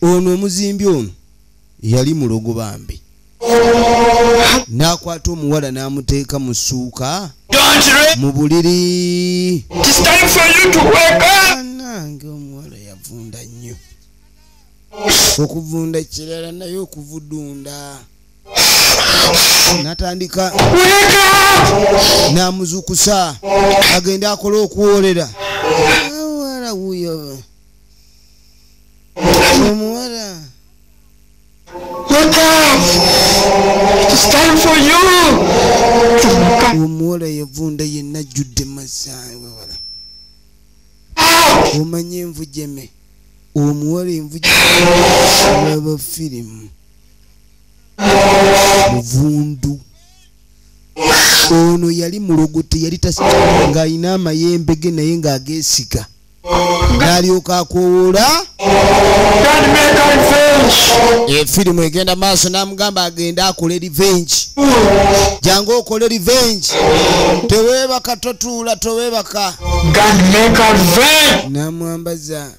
Ono omuzimbi ono yali mulogo bambi. N'akwata omuwala n'amuteeka mu ssuuka mu buliri. It's time for you to wake up. Bannange omuwala yavunda nnyo. Okuvunda kirala naye okuvudunda. N'atandika n'amuzuukusa agende akole okuwoolera. Omuwala wuuyo. Omuwala. Wake up! It's time for you to wake up. Omuwala yavunda yenna ajjudde mazzi. Omanye envujjeme. Omuwala envujjeme olaba firimu. Muvundu. Ono yali mulogo teyali ng'alina amayembe ge naye ng'ageesiga. N'alyoka akowoola. Efirimu egenda maaso n'amugamba agende akole revenge. Jangu okole revenge. Teweebaka totuula toweebaka. N'amwambaza.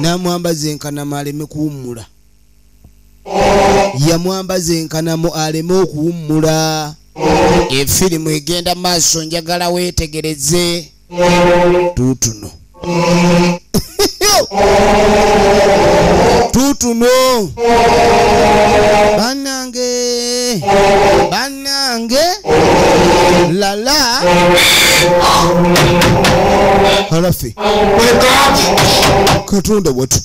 N'amwambaza enkanamo aleme kuwummula. Yamwambaza enkanamo aleme okuwummula. Efirimu egenda maaso njagala weetegereze. Tuutuno. Tuutuno. Bannange. Bannange. Lala. Halafi. Katonda watu.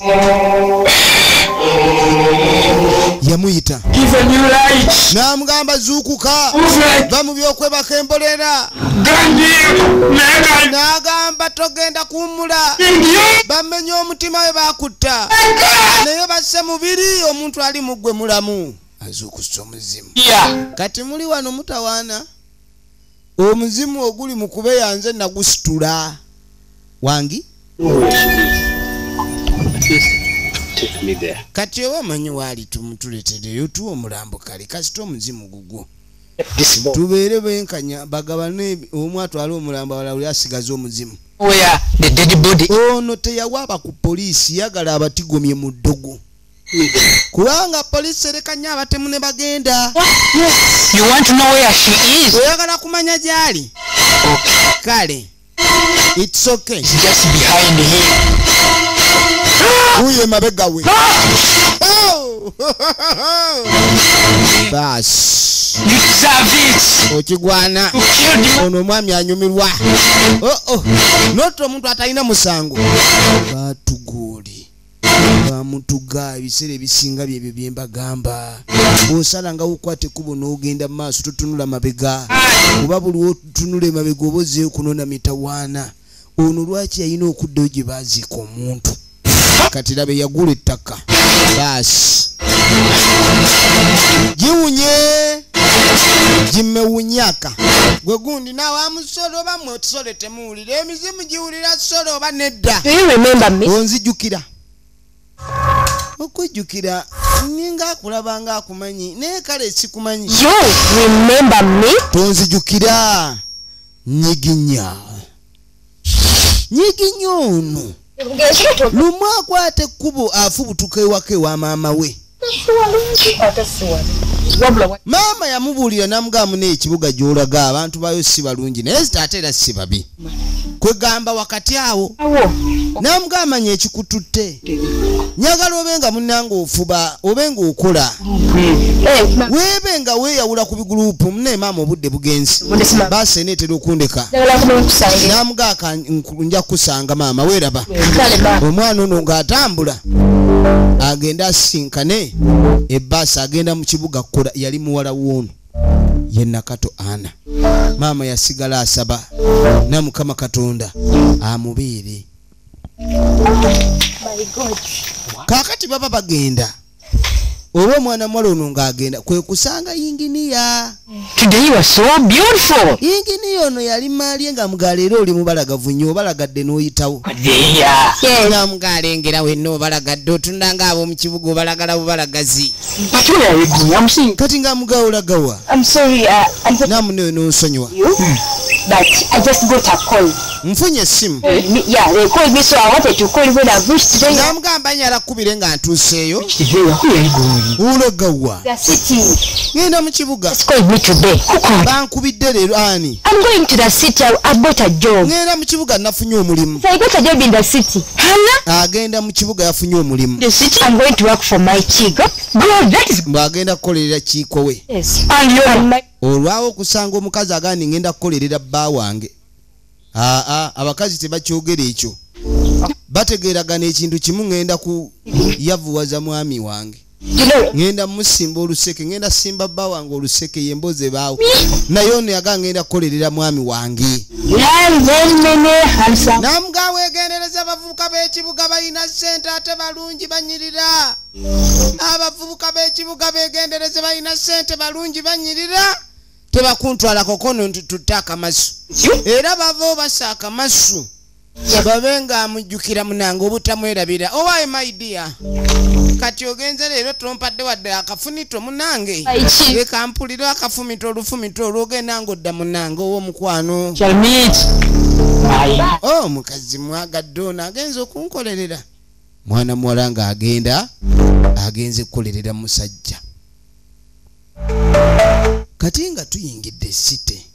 Yamuyita. N'amugamba zuukuka. Va mu by'okwebaka embolera. N'agamba togenda kuwummula. Bamenye omutima we baakutta. Naye basse mubiri omuntu ali mu ggwe mulamu. Azuukusa omuzimu. Kati muli wano mutawaana. Omuzimu oguli mu kubeya nze nagusitula. Wangi? Kati oba omanyi waali tumutuleetereyo tuwa omulambo kale kasita omuzimu gugwo. Tubeere benkanya bagabane omu atwale omulambo awalala oli asigaze omuzimu. Where the dead body. Ono teyawaaba ku poliisi, yagala abatigomye mu ddogo. Kubanga poliisi ereka nnyo abatemu ne bagenda. You want to know where she is? Oyagala kumanya gy'ali? Kale. It's okay. It's just behind him. Uye mabega we. Oh! Bas. You deserve it. Okigwana. You killed him. Ono omwami anyumirwa. Oh oh. Not omuntu atalina musango. Batugoli. Bamutuga ebiseera ebisinga byebyo bye mbagamba. Bw'osala nga wokwata ekkubo n'ogenda mu maaso totunula mabega. Kuba buli w'otunula emabega oba ozzeeyo kunona mitawaana. Ono lwaki yalina okuddayo gye baaziika omuntu? Kati laba eyagula ettaka. Baasi. Giwunye. Gimewunyaka. Gwe gundi naawe amusolo oba mmwe tusole temuwulira. Emizimu giwulira solo oba nedda. Do you remember me? Onzijjukira. Okujjukira ninga akulaba nga akumanyi naye kale sikumanyi. You remember me? Tonzijjukira. Nyiginya. Nyiginya ono. Lumu akwata ekkubo afubutuka ewaka ewa maama we. Maama yamubuulira n'amugamba n'ekibuga gy'olaga abantu baayo si balungi naye ate era si babi. Kwegamba wakati awo n'amugamba nye ekikututte. Njagala obe nga munnange ofuba obe nga okola. Weebe nga weeyawula ku bigulupu munne maama obudde bugenzi. Baasi eneetera okundeka. N'amugamba nja kukusanga maama weeraba. Omwana ono ng'atambula agenda asisinkane ebbaasi agenda mu kibuga kukola yali muwala w'ono ye Nakato Ana. Maama yasigala asaba na Mukama Katonda amubeere. Kaakati baba bagenda oba omwana muwala ono ng'agenda kwe kusanga yinginiya. Today you are so beautiful. Yinginiya ono yali maali nga mugaala era oli mubalagavu nnyo obalagadde n'oyitawo. Namugaala wenna obalagadde otunda ng'ab'omu kibuga obalagala bubalagazi. But where are you going? I'm seeing. Kati nga mugaala olagawa. I'm sorry, Namuneyo n'onsonyiwa. you, but I just got a call. Nfunye essimu. Yeah, they called me, so I wanted to call when I've reached there. Namugamba nyala kkubire nga ntuuseeyo. Where are you going? Olagawa. The city. Ngenda mu kibuga. Just called me today. Who called? Bankubidde leero ani? I'm going to the city. I bought a job. Ngenda mu kibuga nafunye omulimu. So I got a job in the city. Hannah? Agenda mu kibuga yafunye omulimu. The city? I'm going to work for my chico. God, that is. Bw'agenda kukolerera kiiko we. Yes. And you And my Olwawo okusanga omukazi agamba ngenda kukolerera bba wange. Aa, abakazi tebakyogera ekyo. Bategeeragana ekintu kimu ngenda ku yavuwaza mwami wange. you know, Ngenda musimba oluseke, ngenda simba bba wange oluseke y'emboozi ebaawo. Naye ono yagamba ngenda kukolerera mwami wange. I'm very many handsome. Namugamba weegendereza abavubuka b'ekibuga balina ssente ate balungi banyirira. Abavubuka b'ekibuga beegendereze balina ssente balungi banyirira. Tebakuntwalako kono nti tutte akamasu. Era bava obasa akamasu. Babe nga amujjukira munange obutamwerabira. Owaaye my dear. Kati ogenze leero tompadde wadde akafunito munange. Aiki. Leka mpulire akafumito olufumito olwogenda ng'odda munange ow'omukwano. Shall meet. Bye. Oh, mukazi mwagadde ono agenze okunkolerera. Mwana muwala ng'agenda agenze kukolerera musajja. Kati nga tuyingidde esite.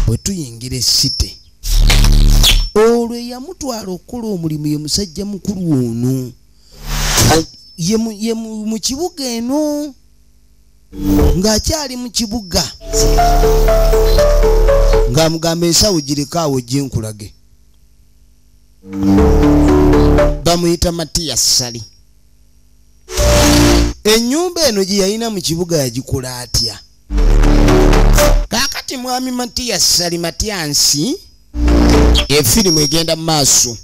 Bwe tuyingira esite olwo eyamutwala okukola omulimu ye musajja mukulu ono. Ye mu kibuga eno ng'akyali mu kibuga ng'amugamba ensawo giriko awo gye nkulage. Bamuyita Matiya Ssali. Ennyumba eno gye yalina mu kibuga yagikola atya? Kaakati mwami Matiya Ssali Matyansi efirimu egenda mu maaso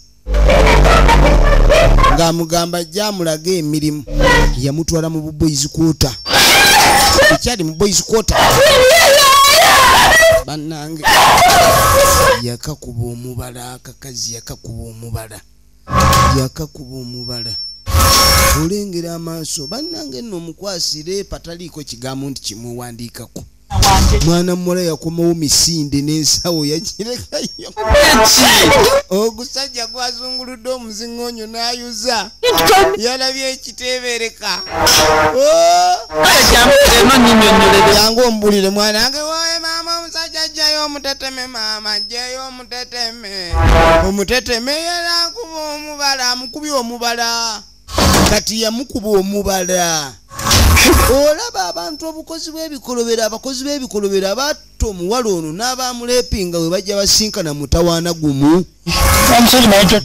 ng'amugamba ajja amulage emirimu. Yamutwala mu boys quarter. Ekyali mu boys quarter. Bannange yakakuba omubala akakazi yakakuba omubala. Yakakuba omubala. Olengera amaaso bannange nno omukwasire pataliiko kigambo nti kimuwandiikako. Mwana muwala yakomawo misinde n'ensawo yagirekayo. Ogusajja gwazunguludde omuziŋoonyo n'ayuza. Yalabye ekiteebereka. Jangu ombulire mwana wange, woye maama omusajja ajjayo omuteteme, maama ajjayo omuteteme. Omuteteme yalakuba omubala, amukubye omubala. Kati yamukuba omubala. Olaba abantu obukozi bw'ebikolobero, abakozi b'ebikolobero abatta omuwala ono n'abamulepinga we bajja basinkana mutawaana gumu.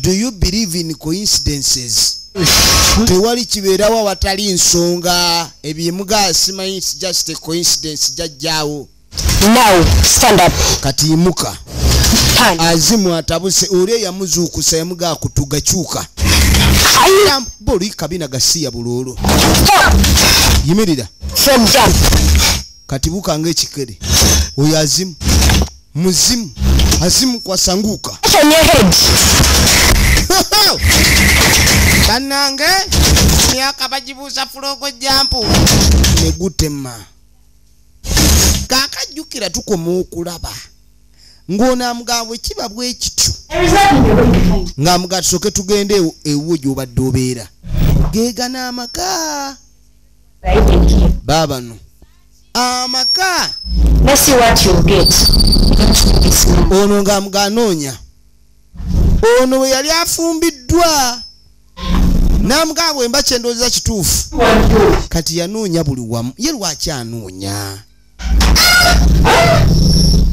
Do you believe in coincidences? Tewali kibeerawo awatali nsonga. Ebyemuga simanyi, it's just a coincidence jajjaawo. Now stand up. Kati yimuka. Azimu atabuse oli eyamuzuukusa yamuga akutuga kyuka. Boli kabina gasiya buloolo. Yimirira. Kati buka ng'ekikere. Oyo azimu. Muzimu. Azimu kwasanguka. Bannange myaka bagibuusa fulogo jampu ne gutema. Kaakajjukira tukoma okulaba ng'ono amugamba bwe kiba bwe kityo, ng'amugamba tusooke tugende ewuwo gy'obadde obeera. Geegana amaka baabano amaka. Ono ng'amugamba anoonya ono bwe yali afumbiddwa n'amugamba bwe mba kyendowooza kituufu. Kati yanoonya buli wamu, ye lwaki anoonya?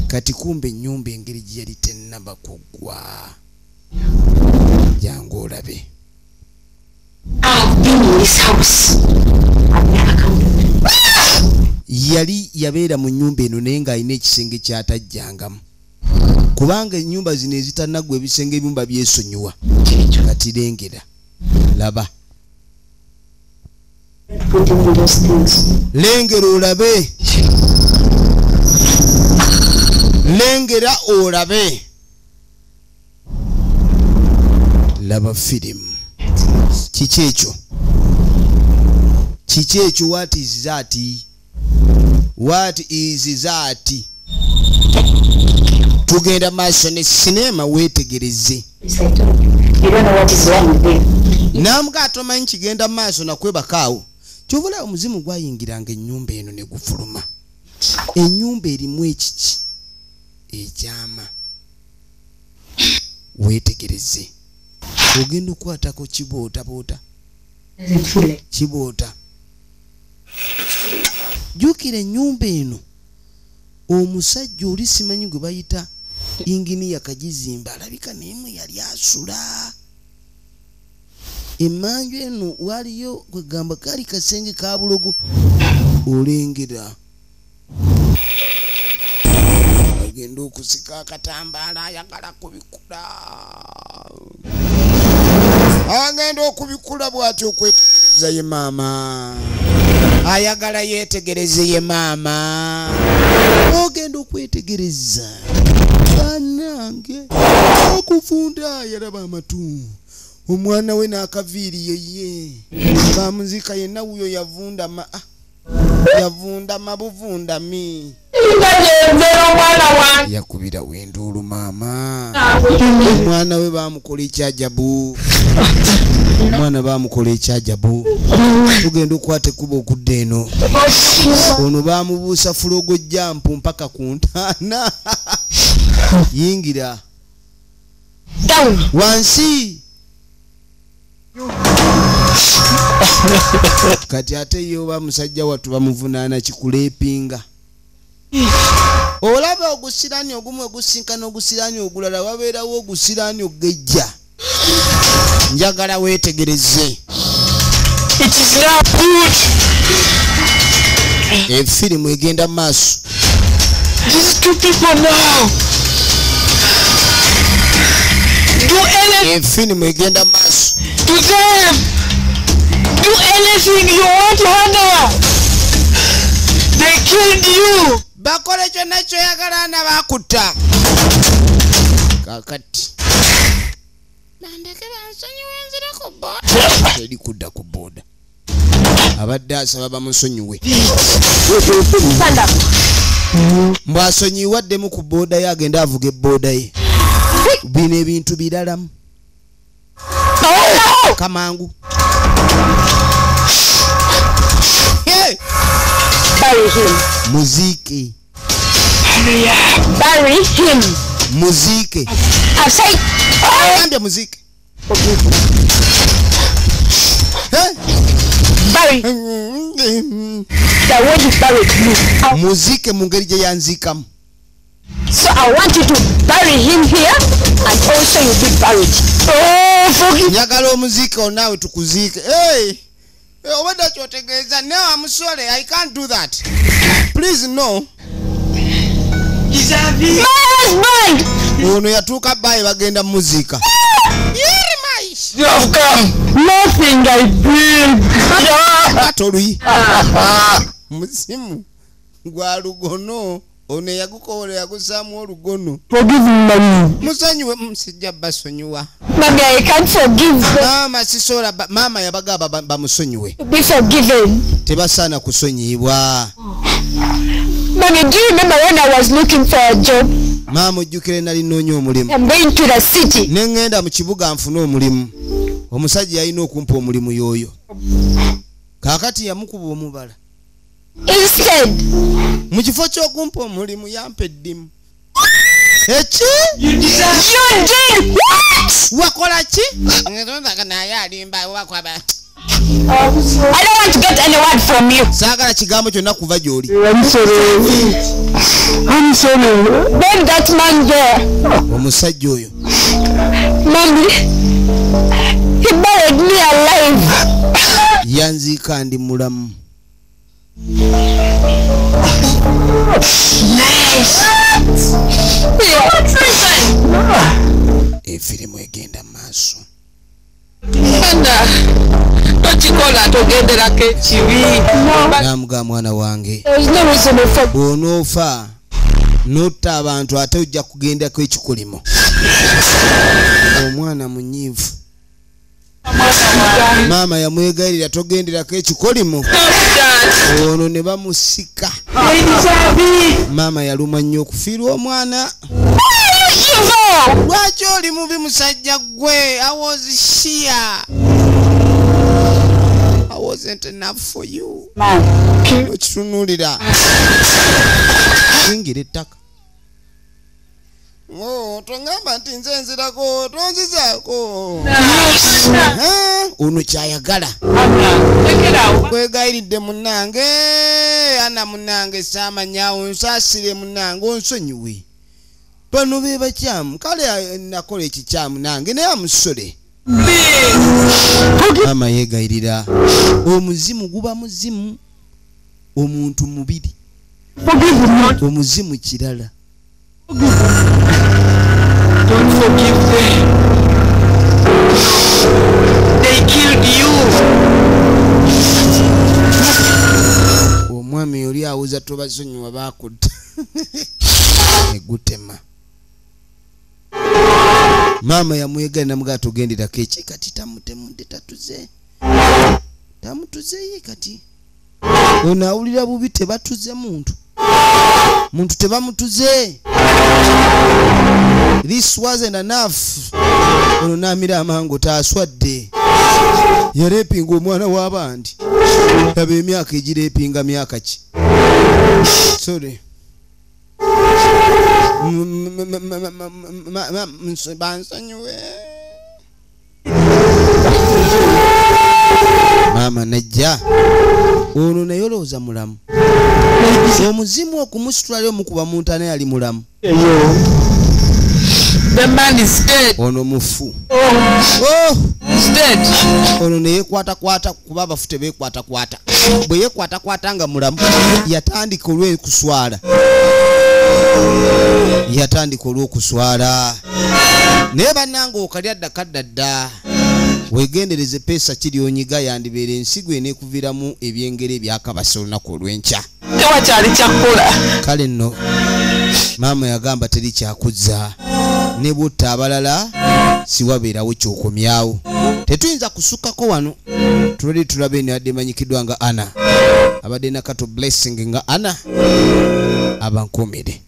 Kati kumbe ennyumba engeri gye yali tennaba kuggwa. Jangu olabe. Yali yabeera mu nnyumba eno naye ng'alina ekisenge ky'atajjangamu, kubanga ennyumba zino ezitannaggwa ebisenge ebyumba byesonyiwa. Kati lengera, laba, lengera olabe, lengera olabe. Laba firimu. Kiki ekyo? Kiki ekyo? What is that? What is that? Tugenda maaso ne sinema weetegereze. Namuga tomanyi kigenda maaso nakwebakaawo. Kyova omuzimu gwayingiranga ennyumba eno ne gufuluma. Ennyumba erimu ekiki ekyama. Weetegereze. Ogenda okukwatako kibootaboota. Kiboota. Jjukira ennyumba eno omusajja oli simanyi gwe bayita inginiya Kagizimba alabika naye yali asula. Emmanju eno waliyo kwegamba kali kasenge ka bulogo. Olengera agenda okusika akatambaala ayagala kubikula. Agenda okubikula bw'atyo okwetegereza ye maama. Ayagala yeetegereze ye maama. Ogenda okwetegereza bannange okufunda yalaba amatu. Omwana we n'akaviiri yeye bamuzika yenna wuyo yavundama. Yavundama buvundami. Yakubira wenduulu maama. Omwana we bamukola ekyajabu. Omwana bamukola ekyajabu. Tugenda okukwata ekkubo okudda eno. Ono bamubuusa fulogo jampu mpaka ku ntaana. Yingira wansi. Kati ate ye oba musajja wattu bamuvunaana kikuleepinga. Olaba ogusiraani ogumu ogusinkana ogusiraani ogulala, wabeerawo ogusiraani ogejja. Njagala weetegereze. Efirimu egenda mu maaso. Efirimu egenda mu maaso. Do anything you want, Hannah. They killed you. Bakole kyonna kyoyagala na bakutta. Kakati bandeke bansonyiwe nzira ku boda. Teri kudda ku boda. Abadde asaba bamusonyiwe. Stand up. Mbwasonyiwaddemu ku booda ye agenda avuga ebooda ye. Bino ebintu biralamu. Kamangu. Hey! Bury him. Muziki. Bury him. Muziki. I say. Ambia muziki. Hey? Bury. The way you buried me. Muziki mungeri gye yanzikamu. So I want you to bury him here and also you'll be buried. Oh, forgive. Njagala omuziki onaawe tukuziike. Hey! Obadde kyotegeeza. No, I'm sorry. I can't do that. Please, no. My husband! Ono yatuuka bbaye bagenda muzika. You have come. Nothing I did. Ate oluyi. Muzimu gwa lugono. Ono yagukowola yagusaamu olugono. Forgive me, mommy. Musonyiwe, sijja basonyiwa. Mommy, I can't forgive them. Maama sisobola, maama yabagamba bamusonyiwe. Be forgiven. Tebasaana kusonyiyibwa. Mommy, do you remember when I was looking for a job? Maama ojjukire nali nnoonya omulimu. I'm going to the city. Ne ŋŋenda mu kibuga nfune omulimu. Omusajja yalina okumpa omulimu y'oyo. Kaakati yamukuba omubala. Instead, mu kifo ky'okumpa omulimu yampa eddimu. Eki? You did what? Wakola ki? Naye alimba wakwaba. I don't want to get any word from you. Saagala kigambo kyonna kuva gy'oli. I'm sorry. I'm sorry. Then that man there. Omusajja oyo. Mommy, he buried me alive. Yanziika ndi mulamu. Efirimu egenda maaso. Tokikola togenderako ekibi. Namuga mwana wange, bw'onoofa n'otta abantu ate ojja kugendako ekikolimo. Omwana munyiivu. Maama yamwegayirira togenderako ekikolimo. Ono ne bamusika. Maama yalumwa nnyo okufiirwa omwana. Lwaki oli mubi musajja gwe? I was here. I wasn't enough for you. Okitunuulira. Yingira ettaka. Oh, tongamba nti nze nzirako, tonzizaako. Ono kyayagala. Kwegayiridde munnange, ana munnange saamanyawo, nsaasire munnange, onsonyiwe. Bano be bakyamu, kale nakola ekikyamu nange naye amusole. Maama yeegayirira. Omuzimu guba muzimu, omuntu mubiri. Omuzimu kirala. Don't forgive them. They killed you. Omwami oli awuza tobasonyiwa baakutta. Egutema. Maama yamwegana namugaa togenderako eki kati tamutemudde tatuze. Tamutuzeeyo kati. Ono awulira bubi tebatuze muntu. Muntu tebamutuze. This wasn't enough. Ono n'amira amangu taaswadde. Yareepinga omwana w'abandi. Laba emyaka egireepinga myaka ki? Sorry. Bansonyiwe. Maama najja. Ono naye olowooza mulamu. Omuzimu okumusitula omukuba mu ntaana yali mulamu. The man is dead. Ono mufu. Oh, he's dead. Ono ne yekwatakwata kuba abafu tebeekwatakwata. Bwe yekwatakwata nga mulamu yatandika olw'okuswala. Yatandika olw'okuswala. Naye bannange okalya dda kadda dda. Weegendereze peesa kiryonyiga yandibeera ensigo eneekuviiramu ebyengera ebyakabasa olunaku olw'enkya. Tewakyali kyakukola. Kale nno Maama yagamba teri kyakuzza, ne butta abalala siwabeerawo kyokomyawo. Tetuyinza kusukkako wano. Tulali tulaba eno yadde emanyikiddwa nga Ana, abadde Nakato Blessing nga Ana abankuumire.